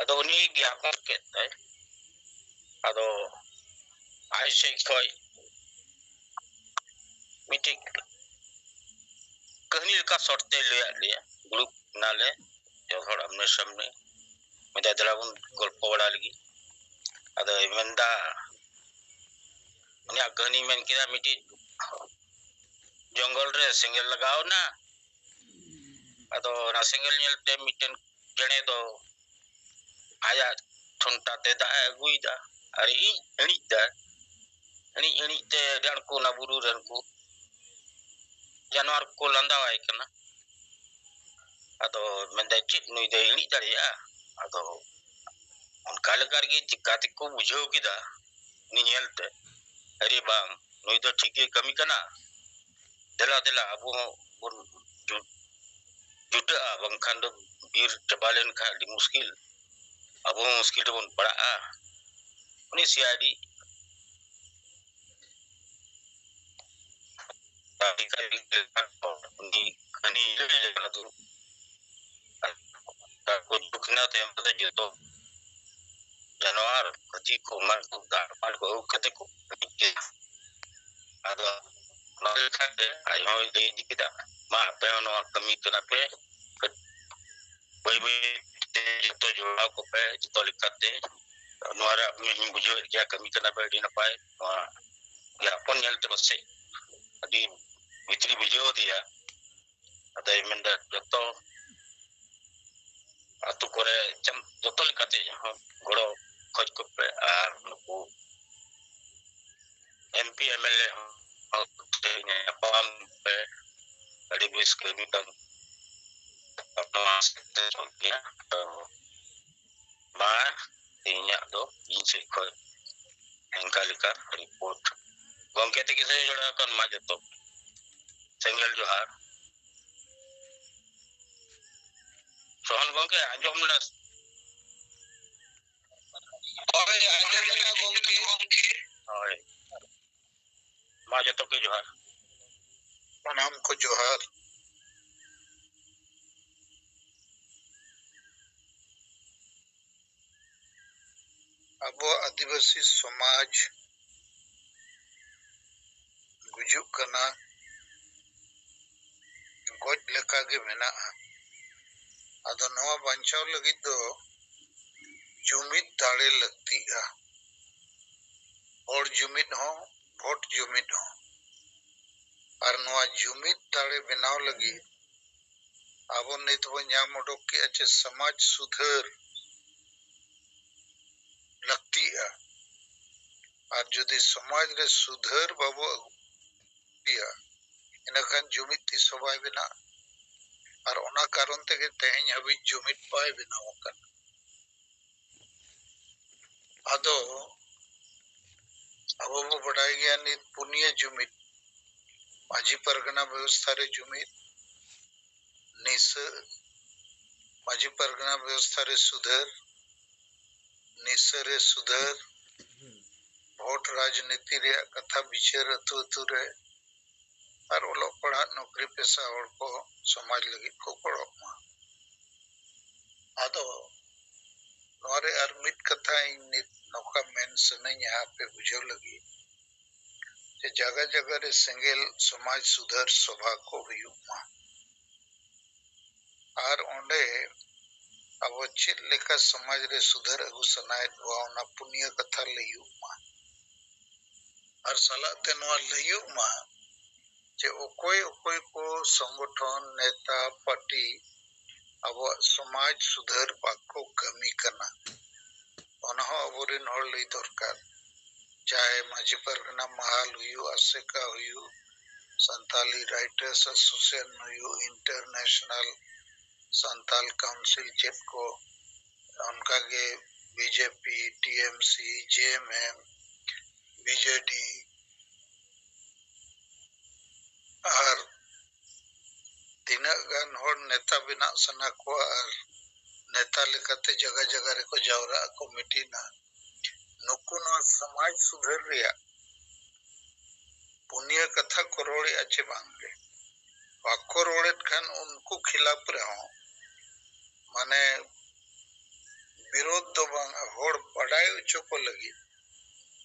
ᱟᱫᱚ ᱩᱱᱤ ᱜᱮ ᱟᱠᱚᱴ ᱠᱮᱫ ᱛᱟᱭ᱾ ᱟᱫᱚ ᱟᱡ ᱥᱮᱫ ᱠᱷᱚᱡ ᱢᱤᱫᱴᱤᱡ ᱠᱟᱹᱦᱱᱤ ᱞᱮᱠᱟ ᱥᱚᱨᱴ ᱛᱮᱭ ᱞᱟᱹᱭᱟᱫ ᱞᱮᱭᱟ᱾ ᱫᱩᱲᱩᱵ ᱮᱱᱟᱞᱮ ᱡᱚᱛᱚ ᱦᱚᱲ ᱟᱢᱱᱮ ᱥᱟᱢᱱᱮ, ᱢᱮᱱᱫᱟ, "ᱫᱮᱞᱟ ᱵᱚᱱ ᱜᱚᱞᱯᱚ ᱵᱟᱲᱟ ᱞᱮᱜᱮ᱾" ᱟᱫᱚᱭ ᱢᱮᱱᱫᱟ, ᱩᱱᱤᱭᱟᱜ ᱠᱟᱹᱦᱱᱤ ᱢᱮᱱ ᱠᱮᱫᱟ, ᱢᱤᱫᱴᱤᱡ ᱡᱚᱝᱜᱚᱞ ᱨᱮ ᱥᱮᱸᱜᱮᱞ ᱞᱟᱜᱟᱣ ᱮᱱᱟ᱾ ᱟᱫᱚ ᱚᱱᱟ ᱥᱮᱸᱜᱮᱞ ᱧᱮᱞᱛᱮ ᱢᱤᱫᱴᱮᱱ ᱪᱮᱬᱮ ᱫᱚ ᱟᱭᱟᱜ ᱴᱷᱚᱱᱴᱟ ᱛᱮ ᱫᱟᱜ ᱮ ᱟᱹᱜᱩᱭᱮᱫᱟ ᱟᱨ ᱤᱧ ᱮᱬᱤᱡ ᱫᱟ᱾ ᱮᱬᱤᱡ ᱮᱬᱤᱡ ᱛᱮ ᱟᱹᱰᱤ ᱟᱸᱴ ᱠᱚ ᱚᱱᱟ ᱵᱩᱨᱩ ᱨᱮᱱ ᱠᱚ ᱡᱟᱱᱣᱟᱨ ᱠᱚ ᱞᱟᱸᱫᱟᱣᱟᱭ ᱠᱟᱱᱟ᱾ ᱟᱫᱚ ᱢᱮᱱᱫᱟᱭ, "ᱪᱮᱫ ᱱᱩᱭ ᱫᱚᱭ ᱮᱬᱤᱡ ᱫᱟᱲᱮᱭᱟᱜᱼᱟ?" ᱟᱫᱚ ᱚᱱᱠᱟ ᱞᱮᱠᱟ ᱨᱮᱜᱮ ᱪᱤᱠᱟ ᱛᱮᱠᱚ ᱵᱩᱡᱷᱟᱹᱣ ᱠᱮᱫᱟ ᱩᱱᱤ ᱧᱮᱞᱛᱮ, "ᱟᱨᱮ ᱵᱟᱝ, ᱱᱩᱭ ᱫᱚ ᱴᱷᱤᱠ ᱜᱮᱭ ᱠᱟᱹᱢᱤ ᱠᱟᱱᱟ, ᱫᱮᱞᱟ ᱫᱮᱞᱟ ᱟᱵᱚ ᱦᱚᱸ ᱵᱚᱱ ᱡᱩ-, ᱡᱩᱴᱟᱹᱜᱼᱟ, ᱵᱟᱝᱠᱷᱟᱱ ᱫᱚ ᱵᱤᱨ ᱪᱟᱵᱟ ᱞᱮᱱᱠᱷᱟᱱ ᱟᱹᱰᱤ ᱢᱩᱥᱠᱤᱞ, ᱟᱵᱚ ᱦᱚᱸ ᱢᱩᱥᱠᱤᱞ ᱨᱮᱵᱚᱱ ᱯᱟᱲᱟᱜᱼᱟ᱾" ᱩᱱᱤ ᱥᱤ ᱟᱭ ᱰᱤ ᱩᱱᱤ ᱠᱟᱹᱦᱱᱤ ᱞᱟᱹᱭ ᱞᱮᱠᱟ ᱫᱚ ᱛᱟᱭᱚᱢ ᱛᱮᱫᱚ ᱡᱚᱛᱚ ᱡᱟᱱᱣᱟᱨ, ᱦᱟᱹᱛᱤ ᱠᱚ, ᱮᱢᱟᱱ ᱠᱚ, ᱫᱟᱜ ᱮᱢᱟᱱ ᱠᱚ ᱟᱹᱜᱩ ᱠᱟᱛᱮ ᱠᱚ ᱦᱟᱹᱯᱤᱫ ᱠᱮᱫᱟ᱾ ᱟᱫᱚ ᱚᱱᱟ ᱞᱮᱠᱟᱛᱮ ᱟᱡ ᱦᱚᱸᱭ ᱞᱟᱹᱭ ᱤᱫᱤ ᱠᱮᱫᱟ, "ᱢᱟ, ᱟᱯᱮ ᱦᱚᱸ ᱱᱚᱣᱟ ᱠᱟᱹᱢᱤ ᱠᱟᱱᱟ ᱯᱮ, ᱵᱟᱹᱭ ᱵᱟᱹᱭ ᱛᱮ ᱡᱚᱛᱚ ᱡᱚᱲᱟᱣ ᱠᱚᱯᱮ, ᱡᱚᱛᱚ ᱞᱮᱠᱟᱛᱮ ᱱᱚᱣᱟ ᱨᱮ ᱟᱯᱮ ᱦᱚᱸᱧ ᱵᱩᱡᱷᱟᱹᱣᱮᱫ ᱜᱮᱭᱟ, ᱠᱟᱹᱢᱤ ᱠᱟᱱᱟ ᱯᱮ, ᱟᱹᱰᱤ ᱱᱟᱯᱟᱭ, ᱱᱚᱣᱟ ᱜᱮ ᱦᱚᱯᱚᱱ ᱧᱮᱞᱛᱮ ᱯᱟᱥᱮᱡ ᱟᱹᱰᱤ ᱵᱷᱤᱛᱨᱤ ᱵᱩᱡᱷᱟᱹᱣ ᱟᱫᱮᱭᱟ᱾ ᱟᱫᱚᱭ ᱢᱮᱱᱫᱟ, ᱡᱚᱛᱚ ᱟᱹᱛᱩ ᱠᱚᱨᱮ ᱪᱮᱢ-, ᱡᱚᱛᱚ ᱞᱮᱠᱟᱛᱮ ᱦᱚᱸ ᱜᱚᱲᱚ ᱠᱷᱚᱡ ᱠᱚᱯᱮ, ᱟᱨ ᱱᱩᱠᱩ M P M L A ᱦᱚᱸ ᱧᱟᱯᱟᱢ ᱯᱮ, ᱟᱹᱰᱤ ᱵᱮᱥ ᱠᱟᱹᱢᱤ ᱠᱟᱱ ᱱᱚᱣᱟ ᱥᱮᱴᱮᱨᱚᱜ ᱜᱮᱭᱟ᱾ ᱛᱚ, ᱢᱟ, ᱛᱮᱦᱮᱧᱟᱜ ᱫᱚ ᱤᱧ ᱥᱮᱫ ᱠᱷᱚᱡ ᱱᱚᱝᱠᱟ ᱞᱮᱠᱟ ᱨᱤᱯᱳᱨᱴ᱾ ᱜᱚᱢᱠᱮ ᱛᱤᱠᱤᱱ ᱥᱮᱫ ᱡᱚᱲᱟᱣ ᱟᱠᱟᱱ, ᱢᱟ ᱡᱚᱛᱚ ᱥᱮᱸᱜᱮᱞ ᱡᱚᱦᱟᱨ᱾ ᱥᱚᱦᱚᱱ ᱜᱚᱢᱠᱮ, ᱟᱸᱡᱚᱢ ᱞᱮᱱᱟ? ᱦᱳᱭ, ᱟᱸᱡᱚᱢ ᱞᱮᱱᱟ ᱜᱚᱢᱠᱮ᱾ ᱦᱳᱭ, ᱢᱟ ᱡᱚᱛᱚ ᱜᱮ ᱡᱚᱦᱟᱨ᱾ ᱥᱟᱱᱟᱢ ᱠᱚ ᱡᱚᱦᱟᱨ᱾ ᱟᱵᱚᱣᱟᱜ ᱟᱹᱫᱤᱵᱟᱹᱥᱤ ᱥᱚᱢᱟᱡᱽ ᱜᱩᱡᱩᱜ ᱠᱟᱱᱟ, ᱜᱚᱡ ᱞᱮᱠᱟ ᱜᱮ ᱢᱮᱱᱟᱜᱼᱟ᱾ ᱟᱫᱚ ᱱᱚᱣᱟ ᱵᱟᱧᱪᱟᱣ ᱞᱟᱹᱜᱤᱫ ᱫᱚ ᱡᱩᱢᱤᱫ ᱫᱟᱲᱮ ᱞᱟᱹᱠᱛᱤᱜᱼᱟ, ᱦᱚᱲ ᱡᱩᱢᱤᱫ ᱦᱚᱸ, ᱵᱷᱳᱴ ᱡᱩᱢᱤᱫ ᱦᱚᱸ᱾ ᱟᱨ ᱱᱚᱣᱟ ᱡᱩᱢᱤᱫ ᱫᱟᱲᱮ ᱵᱮᱱᱟᱣ ᱞᱟᱹᱜᱤᱫ ᱟᱵᱚ ᱱᱤᱛ ᱵᱚᱱ ᱧᱟᱢ ᱩᱰᱩᱠ ᱠᱮᱜᱼᱟ ᱪᱮ ᱥᱚᱢᱟᱡᱽ ᱥᱩᱫᱷᱟᱹᱨ ᱞᱟᱹᱠᱛᱤᱜᱼᱟ᱾ ᱟᱨ ᱡᱩᱫᱤ ᱥᱚᱢᱟᱡᱽ ᱨᱮ ᱥᱩᱫᱷᱟᱹᱨ ᱵᱟᱵᱚ ᱟᱹᱜᱩᱭᱟ, ᱤᱱᱟᱹᱠᱷᱟᱱ ᱡᱩᱢᱤᱫ ᱛᱤᱥ ᱦᱚᱸ ᱵᱟᱭ ᱵᱮᱱᱟᱜᱼᱟ᱾ ᱟᱨ ᱚᱱᱟ ᱠᱟᱨᱚᱱ ᱛᱮᱜᱮ ᱛᱮᱦᱮᱧ ᱦᱟᱹᱵᱤᱡ ᱡᱩᱢᱤᱫ ᱵᱟᱭ ᱵᱮᱱᱟᱣ ᱟᱠᱟᱱᱟ᱾ ᱟᱫᱚ ᱟᱵᱚ ᱵᱚ ᱵᱟᱰᱟᱭ ᱜᱮᱭᱟ, ᱱᱤᱛ ᱯᱩᱱᱭᱟᱹ ᱡᱩᱢᱤᱫ, ᱢᱟᱹᱡᱷᱤ ᱯᱟᱨᱜᱟᱱᱟ ᱵᱮᱵᱚᱥᱛᱷᱟ ᱨᱮ ᱡᱩᱢᱤᱫ, ᱱᱤᱥᱟᱹ, ᱢᱟᱹᱡᱷᱤ ᱯᱟᱨᱜᱟᱱᱟ ᱵᱮᱵᱚᱥᱛᱷᱟ ᱨᱮ ᱥᱩᱫᱷᱟᱹᱨ, ᱱᱤᱥᱟᱹ ᱨᱮ ᱥᱩᱫᱷᱟᱹᱨ, ᱵᱷᱳᱴ ᱨᱟᱡᱽᱱᱤᱛᱤ ᱨᱮᱭᱟᱜ ᱠᱟᱛᱷᱟ ᱵᱤᱪᱟᱹᱨ ᱟᱹᱛᱩ ᱟᱹᱛᱩ ᱨᱮ, ᱟᱨ ᱚᱞᱚᱜ ᱯᱟᱲᱦᱟᱜ ᱱᱚᱠᱨᱤ ᱯᱮᱥᱟ ᱦᱚᱲ ᱠᱚ ᱥᱚᱢᱟᱡᱽ ᱞᱟᱹᱜᱤᱫ ᱠᱚ ᱜᱚᱲᱚᱜ ᱢᱟ᱾ ᱟᱫᱚ ᱱᱚᱣᱟ ᱨᱮ ᱟᱨ ᱢᱤᱫ ᱠᱟᱛᱷᱟ ᱤᱧ ᱱᱤᱛ ᱱᱚᱝᱠᱟ ᱢᱮᱱ ᱥᱟᱱᱟᱧᱟ ᱟᱯᱮ ᱵᱩᱡᱷᱟᱹᱣ ᱞᱟᱹᱜᱤᱫ, ᱡᱮ ᱡᱟᱭᱜᱟ ᱡᱟᱭᱜᱟ ᱨᱮ ᱥᱮᱸᱜᱮᱞ ᱥᱚᱢᱟᱡᱽ ᱥᱩᱫᱷᱟᱹᱨ ᱥᱚᱵᱷᱟ ᱠᱚ ᱦᱩᱭᱩᱜ ᱢᱟ᱾ ᱟᱨ ᱚᱸᱰᱮ ᱟᱵᱚ ᱪᱮᱫ ᱞᱮᱠᱟ ᱥᱚᱢᱟᱡᱽ ᱨᱮ ᱥᱩᱫᱷᱟᱹᱨ ᱟᱹᱜᱩ ᱥᱟᱱᱟᱭᱮᱫ ᱵᱚᱱᱟ, ᱚᱱᱟ ᱯᱩᱱᱭᱟᱹ ᱠᱟᱛᱷᱟ ᱞᱟᱹᱭᱩᱜ ᱢᱟ᱾ ᱟᱨ ᱥᱟᱞᱟᱜ ᱛᱮ ᱱᱚᱣᱟ ᱞᱟᱹᱭᱩᱜ ᱢᱟ ᱡᱮ ᱚᱠᱚᱭ ᱚᱠᱚᱭ ᱠᱚ ᱥᱚᱝᱜᱚᱴᱷᱚᱱ, ᱱᱮᱛᱟ, ᱯᱟᱨᱴᱤ ᱟᱵᱚᱣᱟᱜ ᱥᱚᱢᱟᱡᱽ ᱥᱩᱫᱷᱟᱹᱨ ᱵᱟᱠᱚ ᱠᱟᱹᱢᱤ ᱠᱟᱱᱟ, ᱚᱱᱟ ᱦᱚᱸ ᱟᱵᱚᱨᱮᱱ ᱦᱚᱲ ᱞᱟᱹᱭ ᱫᱚᱨᱠᱟᱨ᱾ ᱪᱟᱦᱮ ᱢᱟᱹᱡᱷᱤ ᱯᱟᱨᱜᱟᱱᱟ ᱢᱟᱦᱟᱞ ᱦᱩᱭᱩᱜ, ᱟᱥᱮᱠᱟ ᱦᱩᱭᱩᱜ, ᱥᱟᱱᱛᱟᱞᱤ ᱨᱟᱭᱴᱟᱨᱥ ᱮᱥᱳᱥᱤᱭᱮᱥᱚᱱ ᱦᱩᱭᱩᱜ, ᱤᱱᱴᱟᱨᱱᱮᱥᱚᱱᱟᱞ ᱥᱟᱱᱛᱟᱞ ᱠᱟᱣᱩᱱᱥᱤᱞ, ᱪᱮᱫ ᱠᱚ, ᱚᱱᱠᱟᱜᱮ ᱵᱤᱡᱮᱯᱤ, ᱴᱤᱮᱢᱥᱤ, ᱡᱮᱮᱢᱮᱢ, ᱵᱤᱡᱮᱰᱤ, ᱟᱨ ᱛᱤᱱᱟᱹᱜ ᱜᱟᱱ ᱦᱚᱲ ᱱᱮᱛᱟ ᱵᱮᱱᱟᱜ ᱥᱟᱱᱟ ᱠᱚᱣᱟ ᱟᱨ ᱱᱮᱛᱟ ᱞᱮᱠᱟᱛᱮ ᱡᱟᱭᱜᱟ ᱡᱟᱭᱜᱟ ᱨᱮᱠᱚ ᱡᱟᱣᱨᱟᱜᱼᱟ, ᱠᱚᱢᱤᱴᱤᱱᱟ, ᱱᱩᱠᱩ ᱱᱚᱣᱟ ᱥᱚᱢᱟᱡᱽ ᱥᱩᱫᱷᱟᱹᱨ ᱨᱮᱭᱟᱜ ᱯᱩᱱᱭᱟᱹ ᱠᱟᱛᱷᱟ ᱠᱚ ᱨᱚᱲᱮᱫᱼᱟ ᱪᱮ ᱵᱟᱝᱜᱮ? ᱵᱟᱠᱚ ᱨᱚᱲᱮᱫ ᱠᱷᱟᱱ ᱩᱱᱠᱩ ᱠᱷᱤᱞᱟᱯ ᱨᱮᱦᱚᱸ, ᱢᱟᱱᱮ, ᱵᱤᱨᱳᱫᱷ ᱫᱚ ᱵᱟᱝ, ᱦᱚᱲ ᱵᱟᱰᱟᱭ ᱦᱚᱪᱚ ᱠᱚ ᱞᱟᱹᱜᱤᱫ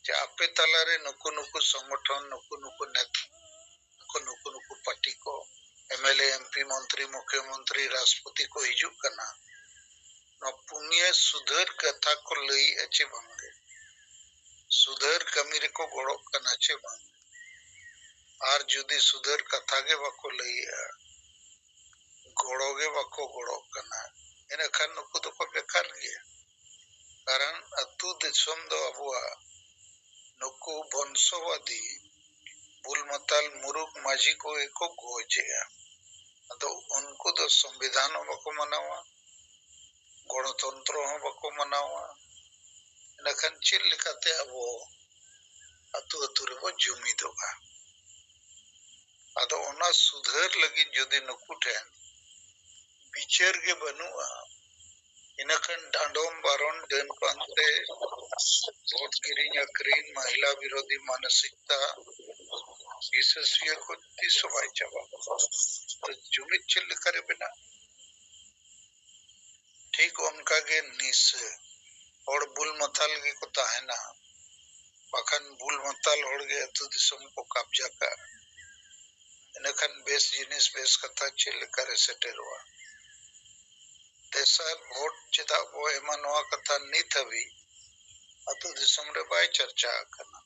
ᱡᱮ ᱟᱯᱮ ᱛᱟᱞᱟᱨᱮ ᱱᱩᱠᱩ ᱱᱩᱠᱩ ᱥᱚᱝᱜᱚᱴᱷᱚᱱ, ᱱᱩᱠᱩ ᱱᱩᱠᱩ ᱱᱮᱛᱟ ᱠᱚ, ᱱᱩᱠᱩ ᱱᱩᱠᱩ ᱯᱟᱨᱴᱤ ᱠᱚ, ᱮᱢᱮᱞᱮ, ᱮᱢᱯᱤ, ᱢᱚᱱᱛᱨᱤ, ᱢᱩᱠᱷᱭᱚᱢᱚᱱᱛᱨᱤ, ᱨᱟᱥᱴᱨᱚᱯᱚᱛᱤ ᱠᱚ ᱦᱤᱡᱩᱜ ᱠᱟᱱᱟ, ᱱᱚᱣᱟ ᱯᱩᱱᱭᱟᱹ ᱥᱩᱫᱷᱟᱹᱨ ᱠᱟᱛᱷᱟ ᱠᱚ ᱞᱟᱹᱭᱮᱫᱼᱟ ᱪᱮ ᱵᱟᱝᱜᱮ? ᱥᱩᱫᱷᱟᱹᱨ ᱠᱟᱹᱢᱤ ᱨᱮᱠᱚ ᱜᱚᱲᱚᱜ ᱠᱟᱱᱟ ᱪᱮ ᱵᱟᱝ? ᱟᱨ ᱡᱩᱫᱤ ᱥᱩᱫᱷᱟᱹᱨ ᱠᱟᱛᱷᱟ ᱜᱮ ᱵᱟᱠᱚ ᱞᱟᱹᱭᱮᱫᱼᱟ, ᱜᱚᱲᱚ ᱜᱮ ᱵᱟᱠᱚ ᱜᱚᱲᱚᱜ ᱠᱟᱱᱟ, ᱤᱱᱟᱹᱠᱷᱟᱱ ᱱᱩᱠᱩ ᱫᱚᱠᱚ ᱵᱮᱠᱟᱨ ᱜᱮᱭᱟ᱾ ᱠᱟᱨᱚᱱ ᱟᱹᱛᱩ ᱫᱤᱥᱚᱢ ᱫᱚ ᱟᱵᱚᱣᱟᱜ ᱱᱩᱠᱩ ᱵᱚᱝᱥᱚᱵᱟᱫᱤ ᱵᱩᱞ ᱢᱟᱛᱟᱞ ᱢᱩᱨᱩᱠ ᱢᱟᱹᱡᱷᱤ ᱠᱚᱜᱮ ᱠᱚ ᱜᱚᱡᱮᱜᱼᱟ᱾ ᱟᱫᱚ ᱩᱱᱠᱩ ᱫᱚ ᱥᱚᱝᱵᱤᱫᱷᱟᱱ ᱦᱚᱸ ᱵᱟᱠᱚ ᱢᱟᱱᱟᱣᱟ, ᱜᱚᱬᱚᱛᱚᱱᱛᱨᱚ ᱦᱚᱸ ᱵᱟᱠᱚ ᱢᱟᱱᱟᱣᱟ᱾ ᱤᱱᱟᱹᱠᱷᱟᱱ ᱪᱮᱫ ᱞᱮᱠᱟᱛᱮ ᱟᱵᱚ ᱟᱹᱛᱩ ᱟᱹᱛᱩ ᱨᱮᱵᱚ ᱡᱩᱢᱤᱫᱚᱜᱼᱟ? ᱟᱫᱚ ᱚᱱᱟ ᱥᱩᱫᱷᱟᱹᱨ ᱞᱟᱹᱜᱤᱫ ᱡᱩᱫᱤ ᱱᱩᱠᱩ ᱴᱷᱮᱱ ᱵᱤᱪᱟᱹᱨ ᱜᱮ ᱵᱟᱹᱱᱩᱜᱼᱟ, ᱤᱱᱟᱹᱠᱷᱟᱱ ᱰᱟᱸᱰᱚᱢ ᱵᱟᱨᱚᱱ, ᱰᱟᱹᱱ ᱯᱟᱱᱛᱮ, ᱵᱷᱳᱴ ᱠᱤᱨᱤᱧ ᱟᱹᱠᱷᱨᱤᱧ, ᱢᱚᱦᱤᱞᱟ ᱵᱤᱨᱳᱫᱷᱤ ᱢᱟᱱᱚᱥᱤᱠᱛᱟ, ᱵᱤᱥᱮᱥᱤᱭᱟᱹ ᱠᱚ ᱛᱤᱥ ᱦᱚᱸ ᱵᱟᱭ ᱪᱟᱵᱟᱜᱼᱟ᱾ ᱛᱚ ᱡᱩᱢᱤᱫ ᱪᱮᱫ ᱞᱮᱠᱟᱨᱮ ᱵᱮᱱᱟᱜᱼᱟ? ᱴᱷᱤᱠ ᱚᱱᱠᱟᱜᱮ ᱱᱤᱥᱟᱹ, ᱦᱚᱲ ᱵᱩᱞ ᱢᱟᱛᱟᱞ ᱜᱮᱠᱚ ᱛᱟᱦᱮᱱᱟ, ᱵᱟᱠᱷᱟᱱ ᱵᱩᱞ ᱢᱟᱛᱟᱞ ᱦᱚᱲ ᱜᱮ ᱟᱹᱛᱩ ᱫᱤᱥᱚᱢ ᱠᱚ ᱠᱟᱵᱽᱡᱟ ᱠᱟᱜᱼᱟ᱾ ᱤᱱᱟᱹᱠᱷᱟᱱ ᱵᱮᱥ ᱡᱤᱱᱤᱥ ᱵᱮᱥ ᱠᱟᱛᱷᱟ ᱪᱮᱫ ᱞᱮᱠᱟᱨᱮ ᱥᱮᱴᱮᱨᱚᱜᱼᱟ? ᱛᱮᱥᱟᱨ ᱵᱷᱳᱴ ᱪᱮᱫᱟᱜ ᱵᱚ ᱮᱢᱟ, ᱱᱚᱣᱟ ᱠᱟᱛᱷᱟ ᱱᱤᱛ ᱦᱟᱹᱵᱤᱡ ᱟᱹᱛᱩ ᱫᱤᱥᱚᱢ ᱨᱮ ᱵᱟᱭ ᱪᱟᱨᱪᱟ ᱟᱠᱟᱱᱟ᱾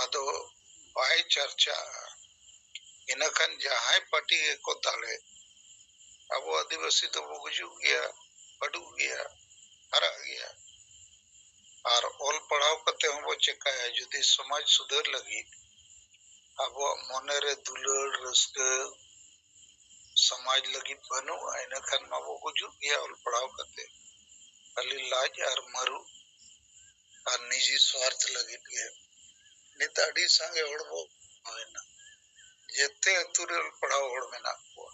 ᱟᱫᱚ ᱵᱟᱭ ᱪᱟᱨᱪᱟᱜᱼᱟ, ᱤᱱᱟᱹᱠᱷᱟᱱ ᱡᱟᱦᱟᱸᱭ ᱯᱟᱨᱴᱤ ᱜᱮᱠᱚ ᱫᱟᱲᱮ, ᱟᱵᱚ ᱟᱹᱫᱤᱵᱟᱹᱥᱤ ᱫᱚᱵᱚ ᱜᱩᱡᱩᱜ ᱜᱮᱭᱟ, ᱵᱟᱹᱰᱩᱜ ᱜᱮᱭᱟ, ᱦᱟᱨᱟᱜ ᱜᱮᱭᱟ᱾ ᱟᱨ ᱚᱞ ᱯᱟᱲᱦᱟᱣ ᱠᱟᱛᱮ ᱦᱚᱸᱵᱚ ᱪᱮᱠᱟᱭᱟ? ᱡᱩᱫᱤ ᱥᱚᱢᱟᱡᱽ ᱥᱩᱫᱷᱟᱹᱨ ᱞᱟᱹᱜᱤᱫ ᱟᱵᱚᱣᱟᱜ ᱢᱚᱱᱮᱨᱮ ᱫᱩᱞᱟᱹᱲ, ᱨᱟᱹᱥᱠᱟᱹ, ᱥᱚᱢᱟᱡᱽ ᱞᱟᱹᱜᱤᱫ ᱵᱟᱹᱱᱩᱜᱼᱟ, ᱤᱱᱟᱹᱠᱷᱟᱱ ᱢᱟᱵᱚ ᱜᱩᱡᱩᱜ ᱜᱮᱭᱟ ᱚᱞ ᱯᱟᱲᱦᱟᱣ ᱠᱟᱛᱮ, ᱠᱷᱟᱹᱞᱤ ᱞᱟᱡ ᱟᱨ ᱢᱟᱹᱨᱩ ᱟᱨ ᱱᱤᱡᱤ ᱥᱣᱟᱨᱛᱷ ᱞᱟᱹᱜᱤᱫ ᱜᱮ᱾ ᱱᱤᱛ ᱟᱹᱰᱤ ᱥᱟᱸᱜᱮ ᱦᱚᱲ ᱵᱚ ᱦᱩᱭᱱᱟ, ᱡᱮᱛᱮ ᱟᱹᱛᱩ ᱨᱮ ᱚᱞ ᱯᱟᱲᱦᱟᱣ ᱦᱚᱲ ᱢᱮᱱᱟᱜ ᱠᱚᱣᱟ,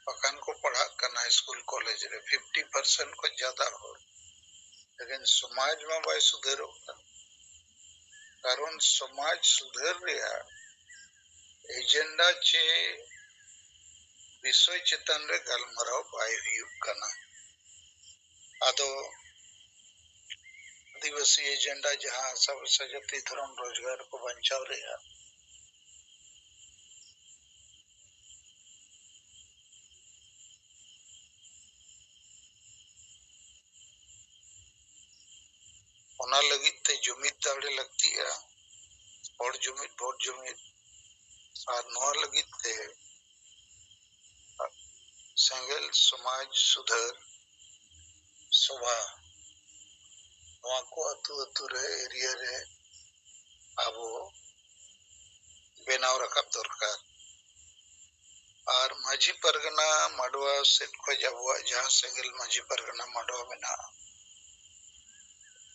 ᱵᱟᱠᱷᱟᱱ ᱠᱚ ᱯᱟᱲᱦᱟᱜ ᱠᱟᱱᱟ ᱥᱠᱩᱞ ᱠᱚᱞᱮᱡᱽ ᱨᱮ ᱯᱷᱤᱯᱴᱤ ᱯᱟᱨᱥᱮᱱᱴ ᱠᱷᱚᱱ ᱡᱟᱫᱟ ᱦᱚᱲ᱾ ᱞᱮᱠᱤᱱ ᱥᱚᱢᱟᱡᱽ ᱢᱟ ᱵᱟᱭ ᱥᱩᱫᱷᱟᱹᱨᱚᱜ ᱠᱟᱱ, ᱠᱟᱨᱚᱱ ᱥᱚᱢᱟᱡᱽ ᱥᱩᱫᱷᱟᱹᱨ ᱨᱮᱭᱟᱜ ᱮᱡᱮᱱᱰᱟ ᱪᱮ ᱵᱤᱥᱚᱭ ᱪᱮᱛᱟᱱ ᱨᱮ ᱜᱟᱞᱢᱟᱨᱟᱣ ᱵᱟᱭ ᱦᱩᱭᱩᱜ ᱠᱟᱱᱟ᱾ ᱟᱫᱚ ᱟᱹᱫᱤᱵᱟᱹᱥᱤ ᱮᱡᱮᱱᱰᱟ, ᱡᱟᱦᱟᱸ ᱟᱥᱟ ᱵᱷᱚᱨᱥᱟ ᱡᱟᱹᱛᱤ ᱫᱷᱚᱨᱚᱢ ᱨᱳᱡᱽᱜᱟᱨ ᱠᱚ ᱵᱟᱧᱪᱟᱣ ᱨᱮᱭᱟᱜ, ᱚᱱᱟ ᱞᱟᱹᱜᱤᱫ ᱛᱮ ᱡᱩᱢᱤᱫ ᱫᱟᱲᱮ ᱞᱟᱹᱠᱛᱤᱜᱼᱟ, ᱦᱚᱲ ᱡᱩᱢᱤᱫ, ᱵᱷᱳᱴ ᱡᱩᱢᱤᱫ᱾ ᱟᱨ ᱱᱚᱣᱟ ᱞᱟᱹᱜᱤᱫ ᱛᱮ ᱥᱮᱸᱜᱮᱞ ᱥᱚᱢᱟᱡᱽ ᱥᱩᱫᱷᱟᱹᱨ ᱥᱚᱵᱷᱟ, ᱱᱚᱣᱟ ᱠᱚ ᱟᱹᱛᱩ ᱟᱹᱛᱩ ᱨᱮ, ᱮᱨᱤᱭᱟ ᱨᱮ ᱟᱵᱚ ᱵᱮᱱᱟᱣ ᱨᱟᱠᱟᱵ ᱫᱚᱨᱠᱟᱨ᱾ ᱟᱨ ᱢᱟᱹᱡᱷᱤ ᱯᱟᱨᱜᱟᱱᱟ ᱢᱟᱰᱣᱟ ᱥᱮᱫ ᱠᱷᱚᱱ ᱟᱵᱚᱣᱟᱜ ᱡᱟᱦᱟᱸ ᱥᱮᱸᱜᱮᱞ ᱢᱟᱹᱡᱷᱤ ᱯᱟᱨᱜᱟᱱᱟ ᱢᱟᱰᱣᱟ ᱢᱮᱱᱟᱜᱼᱟ,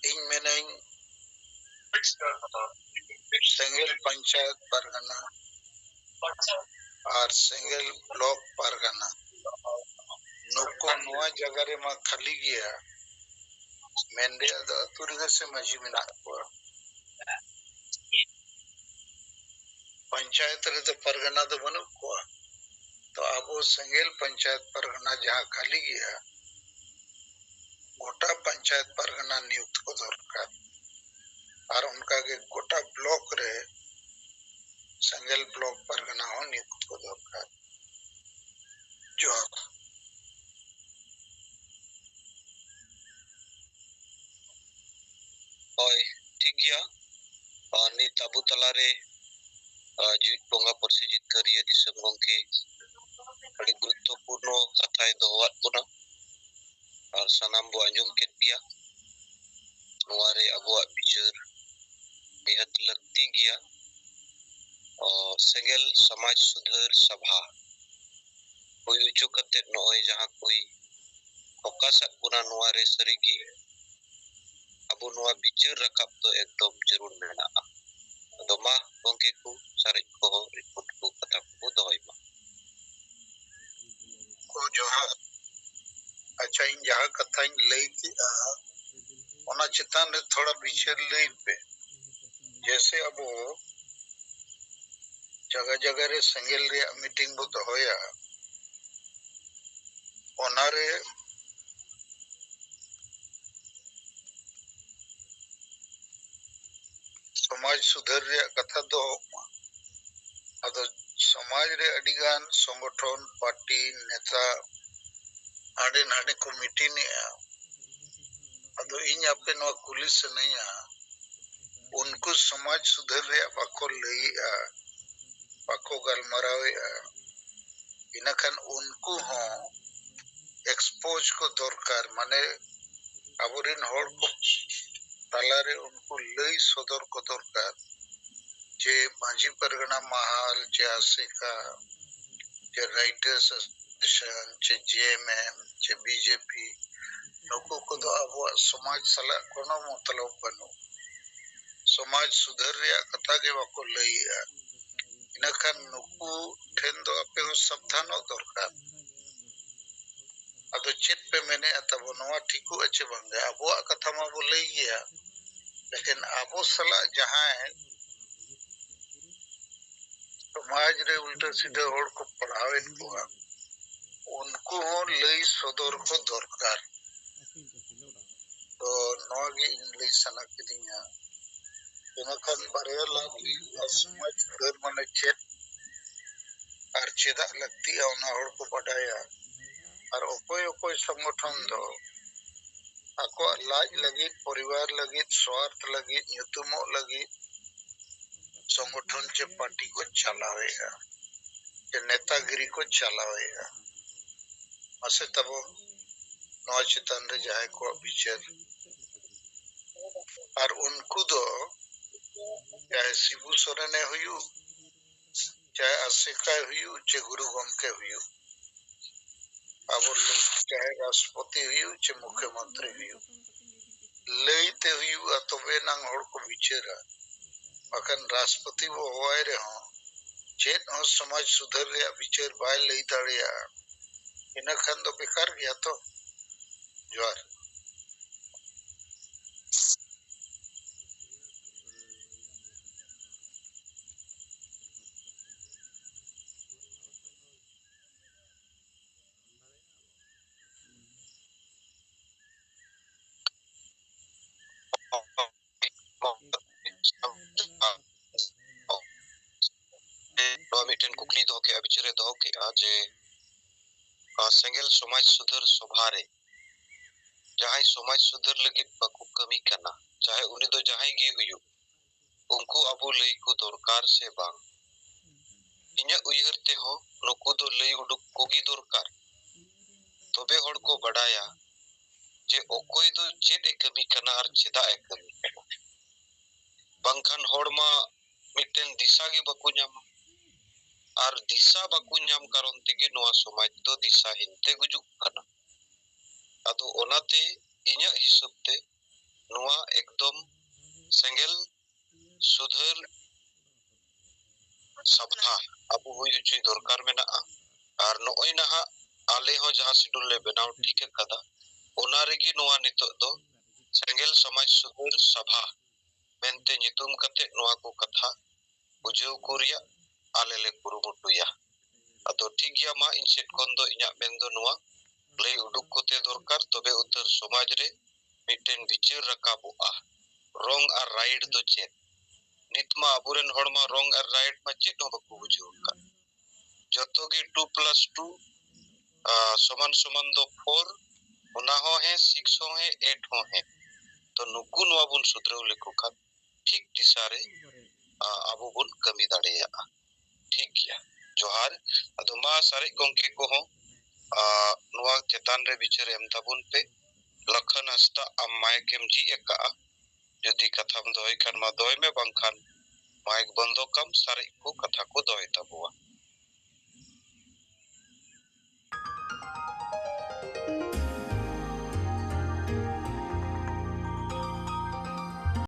ᱤᱧ ᱢᱮᱱᱟᱹᱧ ᱥᱮᱸᱜᱮᱞ ᱯᱚᱧᱪᱟᱭᱮᱛ ᱯᱟᱨᱜᱟᱱᱟ ᱟᱨ ᱥᱮᱸᱜᱮᱞ ᱵᱞᱚᱠ ᱯᱟᱨᱜᱟᱱᱟ, ᱱᱩᱠᱩ ᱱᱚᱣᱟ ᱡᱟᱭᱜᱟ ᱨᱮᱢᱟ ᱠᱷᱟᱹᱞᱤ ᱜᱮᱭᱟ, ᱢᱮᱱ ᱨᱮᱭᱟᱜ ᱫᱚ ᱟᱹᱛᱩ ᱨᱮᱜᱮ ᱥᱮ ᱢᱟᱹᱡᱷᱤ ᱢᱮᱱᱟᱜ ᱠᱚᱣᱟ᱾ ᱯᱚᱧᱪᱟᱭᱮᱛ ᱨᱮᱫᱚ ᱯᱟᱨᱜᱟᱱᱟ ᱫᱚ ᱵᱟᱹᱱᱩᱜ ᱠᱚᱣᱟ᱾ ᱛᱚ ᱟᱵᱚ ᱥᱮᱸᱜᱮᱞ ᱯᱚᱧᱪᱟᱭᱮᱛ ᱯᱟᱨᱜᱟᱱᱟ ᱡᱟᱦᱟᱸ ᱠᱷᱟᱹᱞᱤ ᱜᱮᱭᱟ, ᱜᱚᱴᱟ ᱯᱚᱧᱪᱟᱭᱮᱛ ᱯᱟᱨᱜᱟᱱᱟ ᱱᱤᱭᱩᱠᱛ ᱠᱚ ᱫᱚᱨᱠᱟᱨ᱾ ᱟᱨ ᱚᱱᱠᱟᱜᱮ ᱜᱚᱴᱟ ᱵᱞᱚᱠ ᱨᱮ ᱥᱮᱸᱜᱮᱞ ᱵᱞᱚᱠ ᱯᱟᱨᱜᱟᱱᱟ ᱦᱚᱸ ᱱᱤᱭᱩᱠᱛ ᱠᱚ ᱫᱚᱨᱠᱟᱨ᱾ ᱡᱚᱦᱟᱨ᱾ ᱦᱳᱭ, ᱴᱷᱤᱠ ᱜᱮᱭᱟ᱾ ᱟᱨ ᱱᱤᱛ ᱟᱵᱚ ᱛᱟᱞᱟᱨᱮ, ᱟᱨ, ᱡᱤᱣᱤᱫ ᱵᱚᱸᱜᱟ ᱯᱟᱹᱨᱥᱤ ᱡᱤᱛᱠᱟᱹᱨᱤᱭᱟᱹ ᱫᱤᱥᱚᱢ ᱜᱚᱢᱠᱮ ᱟᱹᱰᱤ ᱜᱩᱨᱩᱛᱛᱚᱯᱩᱨᱱᱚ ᱠᱟᱛᱷᱟᱭ ᱫᱚᱦᱚᱣᱟᱫ ᱵᱚᱱᱟ᱾ ᱟᱨ ᱥᱟᱱᱟᱢ ᱵᱚ ᱟᱸᱡᱚᱢ ᱠᱮᱫ ᱜᱮᱭᱟ᱾ ᱱᱚᱣᱟ ᱨᱮ ᱟᱵᱚᱣᱟᱜ ᱵᱤᱪᱟᱹᱨ ᱱᱤᱦᱟᱹᱛ ᱞᱟᱹᱠᱛᱤ ᱜᱮᱭᱟ᱾ ᱚ, ᱥᱮᱸᱜᱮᱞ ᱥᱚᱢᱟᱡᱽ ᱥᱩᱫᱷᱟᱹᱨ ᱥᱟᱵᱷᱟ ᱦᱩᱭ ᱦᱚᱪᱚ ᱠᱟᱛᱮ ᱱᱚᱜᱼᱚᱭ ᱡᱟᱦᱟᱸ ᱠᱚᱭ ᱯᱷᱳᱠᱟᱥ ᱟᱫ ᱵᱚᱱᱟ, ᱱᱚᱣᱟ ᱨᱮ ᱥᱟᱹᱨᱤᱜᱮ ᱟᱵᱚ ᱱᱚᱣᱟ ᱵᱤᱪᱟᱹᱨ ᱨᱟᱠᱟᱵ ᱫᱚ ᱮᱠᱫᱚᱢ ᱡᱟᱹᱨᱩᱲ ᱢᱮᱱᱟᱜᱼᱟ᱾ ᱟᱫᱚ ᱢᱟ ᱜᱚᱢᱠᱮ ᱠᱚ, ᱥᱟᱨᱮᱡ ᱠᱚᱦᱚᱸ ᱨᱤᱯᱳᱨᱴ ᱠᱚ, ᱠᱟᱛᱷᱟ ᱠᱚ ᱫᱚᱦᱚᱭ ᱢᱟ᱾ ᱠᱚ ᱡᱚᱦᱟᱨ᱾ ᱟᱪᱪᱷᱟ, ᱤᱧ ᱡᱟᱦᱟᱸ ᱠᱟᱛᱷᱟᱧ ᱞᱟᱹᱭ ᱠᱮᱜᱼᱟ, ᱚᱱᱟ ᱪᱮᱛᱟᱱ ᱨᱮ ᱛᱷᱚᱲᱟ ᱵᱤᱪᱟᱹᱨ ᱞᱟᱹᱭ ᱯᱮ᱾ ᱡᱮᱭᱥᱮ ᱟᱵᱚ ᱡᱟᱭᱜᱟ ᱡᱟᱭᱜᱟ ᱨᱮ ᱥᱮᱸᱜᱮᱞ ᱨᱮᱭᱟᱜ ᱢᱤᱴᱤᱝ ᱵᱚ ᱫᱚᱦᱚᱭᱟ, ᱚᱱᱟᱨᱮ ᱥᱚᱢᱟᱡᱽ ᱥᱩᱫᱷᱟᱹᱨ ᱨᱮᱭᱟᱜ ᱠᱟᱛᱷᱟ ᱫᱚᱦᱚᱜ ᱢᱟ᱾ ᱟᱫᱚ ᱥᱚᱢᱟᱡᱽ ᱨᱮ ᱟᱹᱰᱤᱜᱟᱱ ᱥᱚᱝᱜᱚᱴᱷᱚᱱ, ᱯᱟᱨᱴᱤ, ᱱᱮᱛᱟ ᱦᱟᱸᱰᱮ ᱱᱟᱰᱮ ᱠᱚ ᱢᱤᱴᱤᱝᱮᱜᱼᱟ᱾ ᱟᱫᱚ ᱤᱧ ᱟᱯᱮ ᱱᱚᱣᱟ ᱠᱩᱞᱤ ᱥᱟᱱᱟᱧᱟ, ᱩᱱᱠᱩ ᱥᱚᱢᱟᱡᱽ ᱥᱩᱫᱷᱟᱹᱨ ᱨᱮᱭᱟᱜ ᱵᱟᱠᱚ ᱞᱟᱹᱭᱮᱜᱼᱟ, ᱵᱟᱠᱚ ᱜᱟᱞᱢᱟᱨᱟᱣᱮᱜᱼᱟ, ᱤᱱᱟᱹᱠᱷᱟᱱ ᱩᱱᱠᱩ ᱦᱚᱸ ᱮᱠᱥᱯᱳᱡᱽ ᱠᱚ ᱫᱚᱨᱠᱟᱨ, ᱢᱟᱱᱮ ᱟᱵᱚᱨᱮᱱ ᱦᱚᱲ ᱠᱚ ᱛᱟᱞᱟᱨᱮ ᱩᱱᱠᱩ ᱞᱟᱹᱭ ᱥᱚᱫᱚᱨ ᱠᱚ ᱫᱚᱨᱠᱟᱨ ᱡᱮ ᱢᱟᱹᱡᱷᱤ ᱯᱟᱨᱜᱟᱱᱟ ᱢᱟᱦᱟᱞ, ᱪᱮ ᱟᱥᱮᱠᱟ, ᱪᱮ ᱨᱟᱭᱴᱟᱨᱥ ᱮᱥᱳᱥᱤᱭᱮᱥᱚᱱ, ᱪᱮ ᱡᱮ ᱮᱢ ᱮᱢ, ᱪᱮ ᱵᱤ ᱡᱮ ᱯᱤ, ᱱᱩᱠᱩ ᱠᱚᱫᱚ ᱟᱵᱚᱣᱟᱜ ᱥᱚᱢᱟᱡᱽ ᱥᱟᱞᱟᱜ ᱠᱳᱱᱳ ᱢᱚᱛᱞᱚᱵ ᱵᱟᱹᱱᱩᱜ᱾ ᱥᱚᱢᱟᱡᱽ ᱥᱩᱫᱷᱟᱹᱨ ᱨᱮᱭᱟᱜ ᱠᱟᱛᱷᱟ ᱜᱮ ᱵᱟᱠᱚ ᱞᱟᱹᱭᱮᱜᱼᱟ᱾ ᱤᱱᱟᱹᱠᱷᱟᱱ ᱱᱩᱠᱩ ᱴᱷᱮᱱ ᱫᱚ ᱟᱯᱮ ᱦᱚᱸ ᱥᱟᱵᱫᱷᱟᱱᱚᱜ ᱫᱚᱨᱠᱟᱨ᱾ ᱟᱫᱚ ᱪᱮᱫ ᱯᱮ ᱢᱮᱱᱮᱜᱼᱟ ᱛᱟᱵᱚ, ᱱᱚᱣᱟ ᱴᱷᱤᱠᱚᱜᱼᱟ ᱪᱮ ᱵᱟᱝᱜᱮ? ᱟᱵᱚᱣᱟᱜ ᱠᱟᱛᱷᱟ ᱢᱟᱵᱚ ᱞᱟᱹᱭ ᱜᱮᱭᱟ, ᱞᱮᱠᱤᱱ ᱟᱵᱚ ᱥᱟᱞᱟᱜ ᱡᱟᱦᱟᱸᱭ ᱥᱚᱢᱟᱡᱽ ᱨᱮ ᱩᱞᱴᱟᱹ ᱥᱤᱫᱷᱟᱹ ᱦᱚᱲ ᱠᱚ ᱯᱟᱲᱦᱟᱣᱮᱫ ᱠᱚᱣᱟ, ᱩᱱᱠᱩ ᱦᱚᱸ ᱞᱟᱹᱭ ᱥᱚᱫᱚᱨ ᱠᱚ ᱫᱚᱨᱠᱟᱨ᱾ ᱛᱚ ᱱᱚᱣᱟ ᱜᱮ ᱤᱧ ᱞᱟᱹᱭ ᱥᱟᱱᱟ ᱠᱤᱫᱤᱧᱟ᱾ ᱤᱱᱟᱹ ᱠᱷᱟᱱ ᱵᱟᱨᱭᱟ ᱞᱟᱵᱷ ᱦᱩᱭᱩᱜᱼᱟ, ᱥᱚᱢᱟᱡᱽ ᱥᱩᱫᱷᱟᱹᱨ ᱢᱟᱱᱮ ᱪᱮᱫ ᱟᱨ ᱪᱮᱫᱟᱜ ᱞᱟᱹᱠᱛᱤᱜᱼᱟ ᱚᱱᱟ ᱦᱚᱲ ᱠᱚ ᱵᱟᱰᱟᱭᱟ᱾ ᱟᱨ ᱚᱠᱚᱭ ᱚᱠᱚᱭ ᱥᱚᱝᱜᱚᱴᱷᱚᱱ ᱫᱚ ᱟᱠᱚᱣᱟᱜ ᱞᱟᱡ ᱞᱟᱹᱜᱤᱫ, ᱯᱚᱨᱤᱵᱟᱨ ᱞᱟᱹᱜᱤᱫ, ᱥᱣᱟᱨᱛᱷ ᱞᱟᱹᱜᱤᱫ, ᱧᱩᱛᱩᱢᱚᱜ ᱞᱟᱹᱜᱤᱫ ᱥᱚᱝᱜᱚᱴᱷᱚᱱ ᱪᱮ ᱯᱟᱨᱴᱤ ᱠᱚ ᱪᱟᱞᱟᱣᱮᱫᱼᱟ, ᱪᱮ ᱱᱮᱛᱟᱜᱤᱨᱤ ᱠᱚ ᱪᱟᱞᱟᱣᱮᱫᱼᱟ᱾ ᱢᱟᱥᱮ ᱛᱟᱵᱚ ᱱᱚᱣᱟ ᱪᱮᱛᱟᱱ ᱨᱮ ᱡᱟᱦᱟᱸᱭ ᱠᱚᱣᱟᱜ ᱵᱤᱪᱟᱹᱨ, ᱟᱨ ᱩᱱᱠᱩ ᱫᱚ ᱪᱟᱦᱮ ᱥᱤᱵᱩ ᱥᱚᱨᱮᱱᱮ ᱦᱩᱭᱩᱜ, ᱪᱟᱦᱮ ᱟᱥᱮᱠᱟᱭ ᱦᱩᱭᱩᱜ, ᱪᱮ ᱜᱩᱨᱩ ᱜᱚᱢᱠᱮ ᱦᱩᱭᱩᱜ, ᱟᱵᱚ ᱞᱟᱹᱭ ᱪᱟᱦᱮ ᱨᱟᱥᱴᱨᱚᱯᱚᱛᱤ ᱦᱩᱭᱩᱜ ᱪᱮ ᱢᱩᱠᱷᱭᱚᱢᱚᱱᱛᱨᱤ ᱦᱩᱭᱩᱜ, ᱞᱟᱹᱭᱛᱮ ᱦᱩᱭᱩᱜᱼᱟ, ᱛᱚᱵᱮ ᱮᱱᱟᱝ ᱦᱚᱲ ᱠᱚ ᱵᱤᱪᱟᱹᱨᱟ᱾ ᱵᱟᱠᱷᱟᱱ ᱨᱟᱥᱴᱨᱚᱯᱚᱛᱤ ᱵᱚ ᱦᱚᱦᱚᱣᱟᱭ ᱨᱮᱦᱚᱸ ᱪᱮᱫ ᱦᱚᱸ ᱥᱚᱢᱟᱡᱽ ᱥᱩᱫᱷᱟᱹᱨ ᱨᱮᱭᱟᱜ ᱵᱤᱪᱟᱹᱨ ᱵᱟᱭ ᱞᱟᱹᱭ ᱫᱟᱲᱮᱭᱟᱜᱼᱟ, ᱤᱱᱟᱹ ᱠᱷᱟᱱ ᱫᱚ ᱵᱮᱠᱟᱨ ᱜᱮᱭᱟ ᱛᱚ᱾ ᱡᱚᱦᱟᱨ᱾ ᱱᱚᱣᱟ ᱢᱤᱫᱴᱮᱱ ᱠᱩᱠᱞᱤ ᱫᱚᱦᱚ ᱠᱮᱜᱼᱟ, ᱵᱤᱪᱟᱹᱨᱮ ᱫᱚᱦᱚ ᱠᱮᱜᱼᱟ ᱡᱮ, ᱟᱨ, ᱥᱮᱸᱜᱮᱞ ᱥᱚᱢᱟᱡᱽ ᱥᱩᱫᱷᱟᱹᱨ ᱥᱚᱵᱷᱟ ᱨᱮ ᱡᱟᱦᱟᱸᱭ ᱥᱚᱢᱟᱡᱽ ᱥᱩᱫᱷᱟᱹᱨ ᱞᱟᱹᱜᱤᱫ ᱵᱟᱠᱚ ᱠᱟᱹᱢᱤ ᱠᱟᱱᱟ, ᱪᱟᱦᱮ ᱩᱱᱤ ᱫᱚ ᱡᱟᱦᱟᱸᱭ ᱜᱮ ᱦᱩᱭᱩᱜ, ᱩᱱᱠᱩ ᱟᱵᱚ ᱞᱟᱹᱭ ᱠᱚ ᱫᱚᱨᱠᱟᱨ ᱥᱮ ᱵᱟᱝ? ᱤᱧᱟᱹᱜ ᱩᱭᱦᱟᱹᱨ ᱛᱮᱦᱚᱸ ᱱᱩᱠᱩ ᱫᱚ ᱞᱟᱹᱭ ᱩᱰᱩᱠ ᱠᱚᱜᱮ ᱫᱚᱨᱠᱟᱨ᱾ ᱛᱚᱵᱮ ᱦᱚᱲ ᱠᱚ ᱵᱟᱰᱟᱭᱟ ᱡᱮ ᱚᱠᱚᱭ ᱫᱚ ᱪᱮᱫ ᱮ ᱠᱟᱹᱢᱤ ᱠᱟᱱᱟ ᱟᱨ ᱪᱮᱫᱟᱜ ᱮ ᱠᱟᱹᱢᱤ ᱠᱟᱱᱟ᱾ ᱵᱟᱝᱠᱷᱟᱱ ᱦᱚᱲ ᱢᱟ ᱢᱤᱫᱴᱮᱱ ᱫᱤᱥᱟ ᱜᱮ ᱵᱟᱠᱚ ᱧᱟᱢᱟ, ᱟᱨ ᱫᱤᱥᱟ ᱵᱟᱠᱚ ᱧᱟᱢ ᱠᱟᱨᱚᱱ ᱛᱮᱜᱮ ᱱᱚᱣᱟ ᱥᱚᱢᱟᱡᱽ ᱫᱚ ᱫᱤᱥᱟᱦᱤᱱ ᱛᱮ ᱜᱩᱡᱩᱜ ᱠᱟᱱᱟ᱾ ᱟᱫᱚ ᱚᱱᱟᱛᱮ ᱤᱧᱟᱹᱜ ᱦᱤᱥᱟᱹᱵ ᱛᱮ ᱱᱚᱣᱟ ᱮᱠᱫᱚᱢ ᱥᱮᱸᱜᱮᱞ ᱥᱩᱫᱷᱟᱹᱨ ᱥᱟᱯᱷᱟ ᱟᱵᱚ ᱦᱩᱭ ᱦᱚᱪᱚᱭ ᱫᱚᱨᱠᱟᱨ ᱢᱮᱱᱟᱜᱼᱟ᱾ ᱟᱨ ᱱᱚᱜᱼᱚᱭ ᱱᱟᱦᱟᱜ ᱟᱞᱮ ᱦᱚᱸ ᱡᱟᱦᱟᱸ ᱥᱤᱰᱩᱞ ᱞᱮ ᱵᱮᱱᱟᱣ ᱴᱷᱤᱠ ᱟᱠᱟᱫᱟ, ᱚᱱᱟ ᱨᱮᱜᱮ ᱱᱚᱣᱟ ᱱᱤᱛᱚᱜ ᱫᱚ ᱥᱮᱸᱜᱮᱞ ᱥᱚᱢᱟᱡᱽ ᱥᱩᱫᱷᱟᱹᱨ ᱥᱟᱵᱷᱟ ᱢᱮᱱᱛᱮ ᱧᱩᱛᱩᱢ ᱠᱟᱛᱮ ᱱᱚᱣᱟ ᱠᱚ ᱠᱟᱛᱷᱟ ᱵᱩᱡᱷᱟᱹᱣ ᱠᱚ ᱨᱮᱭᱟᱜ ᱟᱞᱮ ᱞᱮ ᱠᱩᱨᱩᱢᱩᱴᱩᱭᱟ᱾ ᱟᱫᱚ ᱴᱷᱤᱠ ᱜᱮᱭᱟ, ᱢᱟ ᱤᱧ ᱥᱮᱫ ᱠᱷᱚᱱ ᱫᱚ ᱤᱧᱟᱹᱜ ᱢᱮᱱ ᱫᱚ ᱱᱚᱣᱟ, ᱞᱟᱹᱭ ᱩᱰᱩᱠ ᱠᱚᱛᱮ ᱫᱚᱨᱠᱟᱨ, ᱛᱚᱵᱮ ᱩᱛᱟᱹᱨ ᱥᱚᱢᱟᱡᱽ ᱨᱮ ᱢᱤᱫᱴᱮᱱ ᱵᱤᱪᱟᱹᱨ ᱨᱟᱠᱟᱵᱚᱜᱼᱟ, ᱨᱚᱝ ᱟᱨ ᱨᱟᱭᱤᱴ ᱫᱚ ᱪᱮᱫ? ᱱᱤᱛ ᱢᱟ ᱟᱵᱚᱨᱮᱱ ᱦᱚᱲ ᱢᱟ ᱨᱚᱝ ᱟᱨ ᱨᱟᱭᱤᱴ ᱢᱟ ᱪᱮᱫ ᱦᱚᱸ ᱵᱟᱠᱚ ᱵᱩᱡᱷᱟᱹᱣ ᱟᱠᱟᱫ᱾ ᱡᱚᱛᱚ ᱜᱮ ᱴᱩ ᱯᱞᱟᱥ ᱴᱩ ᱥᱚᱢᱟᱱ ᱥᱚᱢᱟᱱ ᱫᱚ ᱯᱷᱳᱨ, ᱚᱱᱟ ᱦᱚᱸ ᱦᱮᱸ, ᱥᱤᱠᱥ ᱦᱚᱸ ᱦᱮᱸ, ᱮᱭᱤᱴ ᱦᱚᱸ ᱦᱮᱸ᱾ ᱛᱚ ᱱᱩᱠᱩ ᱱᱚᱣᱟ ᱵᱚᱱ ᱥᱩᱫᱷᱨᱟᱹᱣ ᱞᱮᱠᱚ ᱠᱷᱟᱱ ᱴᱷᱤᱠ ᱫᱤᱥᱟᱨᱮ ᱟᱵᱚ ᱵᱚᱱ ᱠᱟᱹᱢᱤ ᱫᱟᱲᱮᱭᱟᱜᱼᱟ᱾ ᱴᱷᱤᱠ ᱜᱮᱭᱟ, ᱡᱚᱦᱟᱨ᱾ ᱟᱫᱚ ᱢᱟ ᱥᱟᱨᱮᱡ ᱜᱚᱢᱠᱮ ᱠᱚᱦᱚᱸ ᱱᱚᱣᱟ ᱪᱮᱛᱟᱱ ᱨᱮ ᱵᱤᱪᱟᱹᱨ ᱮᱢ ᱛᱟᱵᱚᱱ ᱯᱮ᱾ ᱞᱟᱠᱷᱟᱱ ᱦᱟᱸᱥᱫᱟ, ᱟᱢ ᱢᱟᱭᱤᱠ ᱮᱢ ᱡᱷᱤᱡ ᱟᱠᱟᱜᱼᱟ, ᱡᱩᱫᱤ ᱠᱟᱛᱷᱟᱢ ᱫᱚᱦᱚᱭ ᱠᱷᱟᱱ ᱢᱟ ᱫᱚᱦᱚᱭ ᱢᱮ, ᱵᱟᱝᱠᱷᱟᱱ ᱢᱟᱭᱤᱠ ᱵᱚᱱᱫᱚ ᱠᱟᱢ, ᱥᱟᱨᱮᱡ ᱠᱚ ᱠᱟᱛᱷᱟ ᱠᱚ ᱫᱚᱦᱚᱭ ᱛᱟᱵᱚᱣᱟ᱾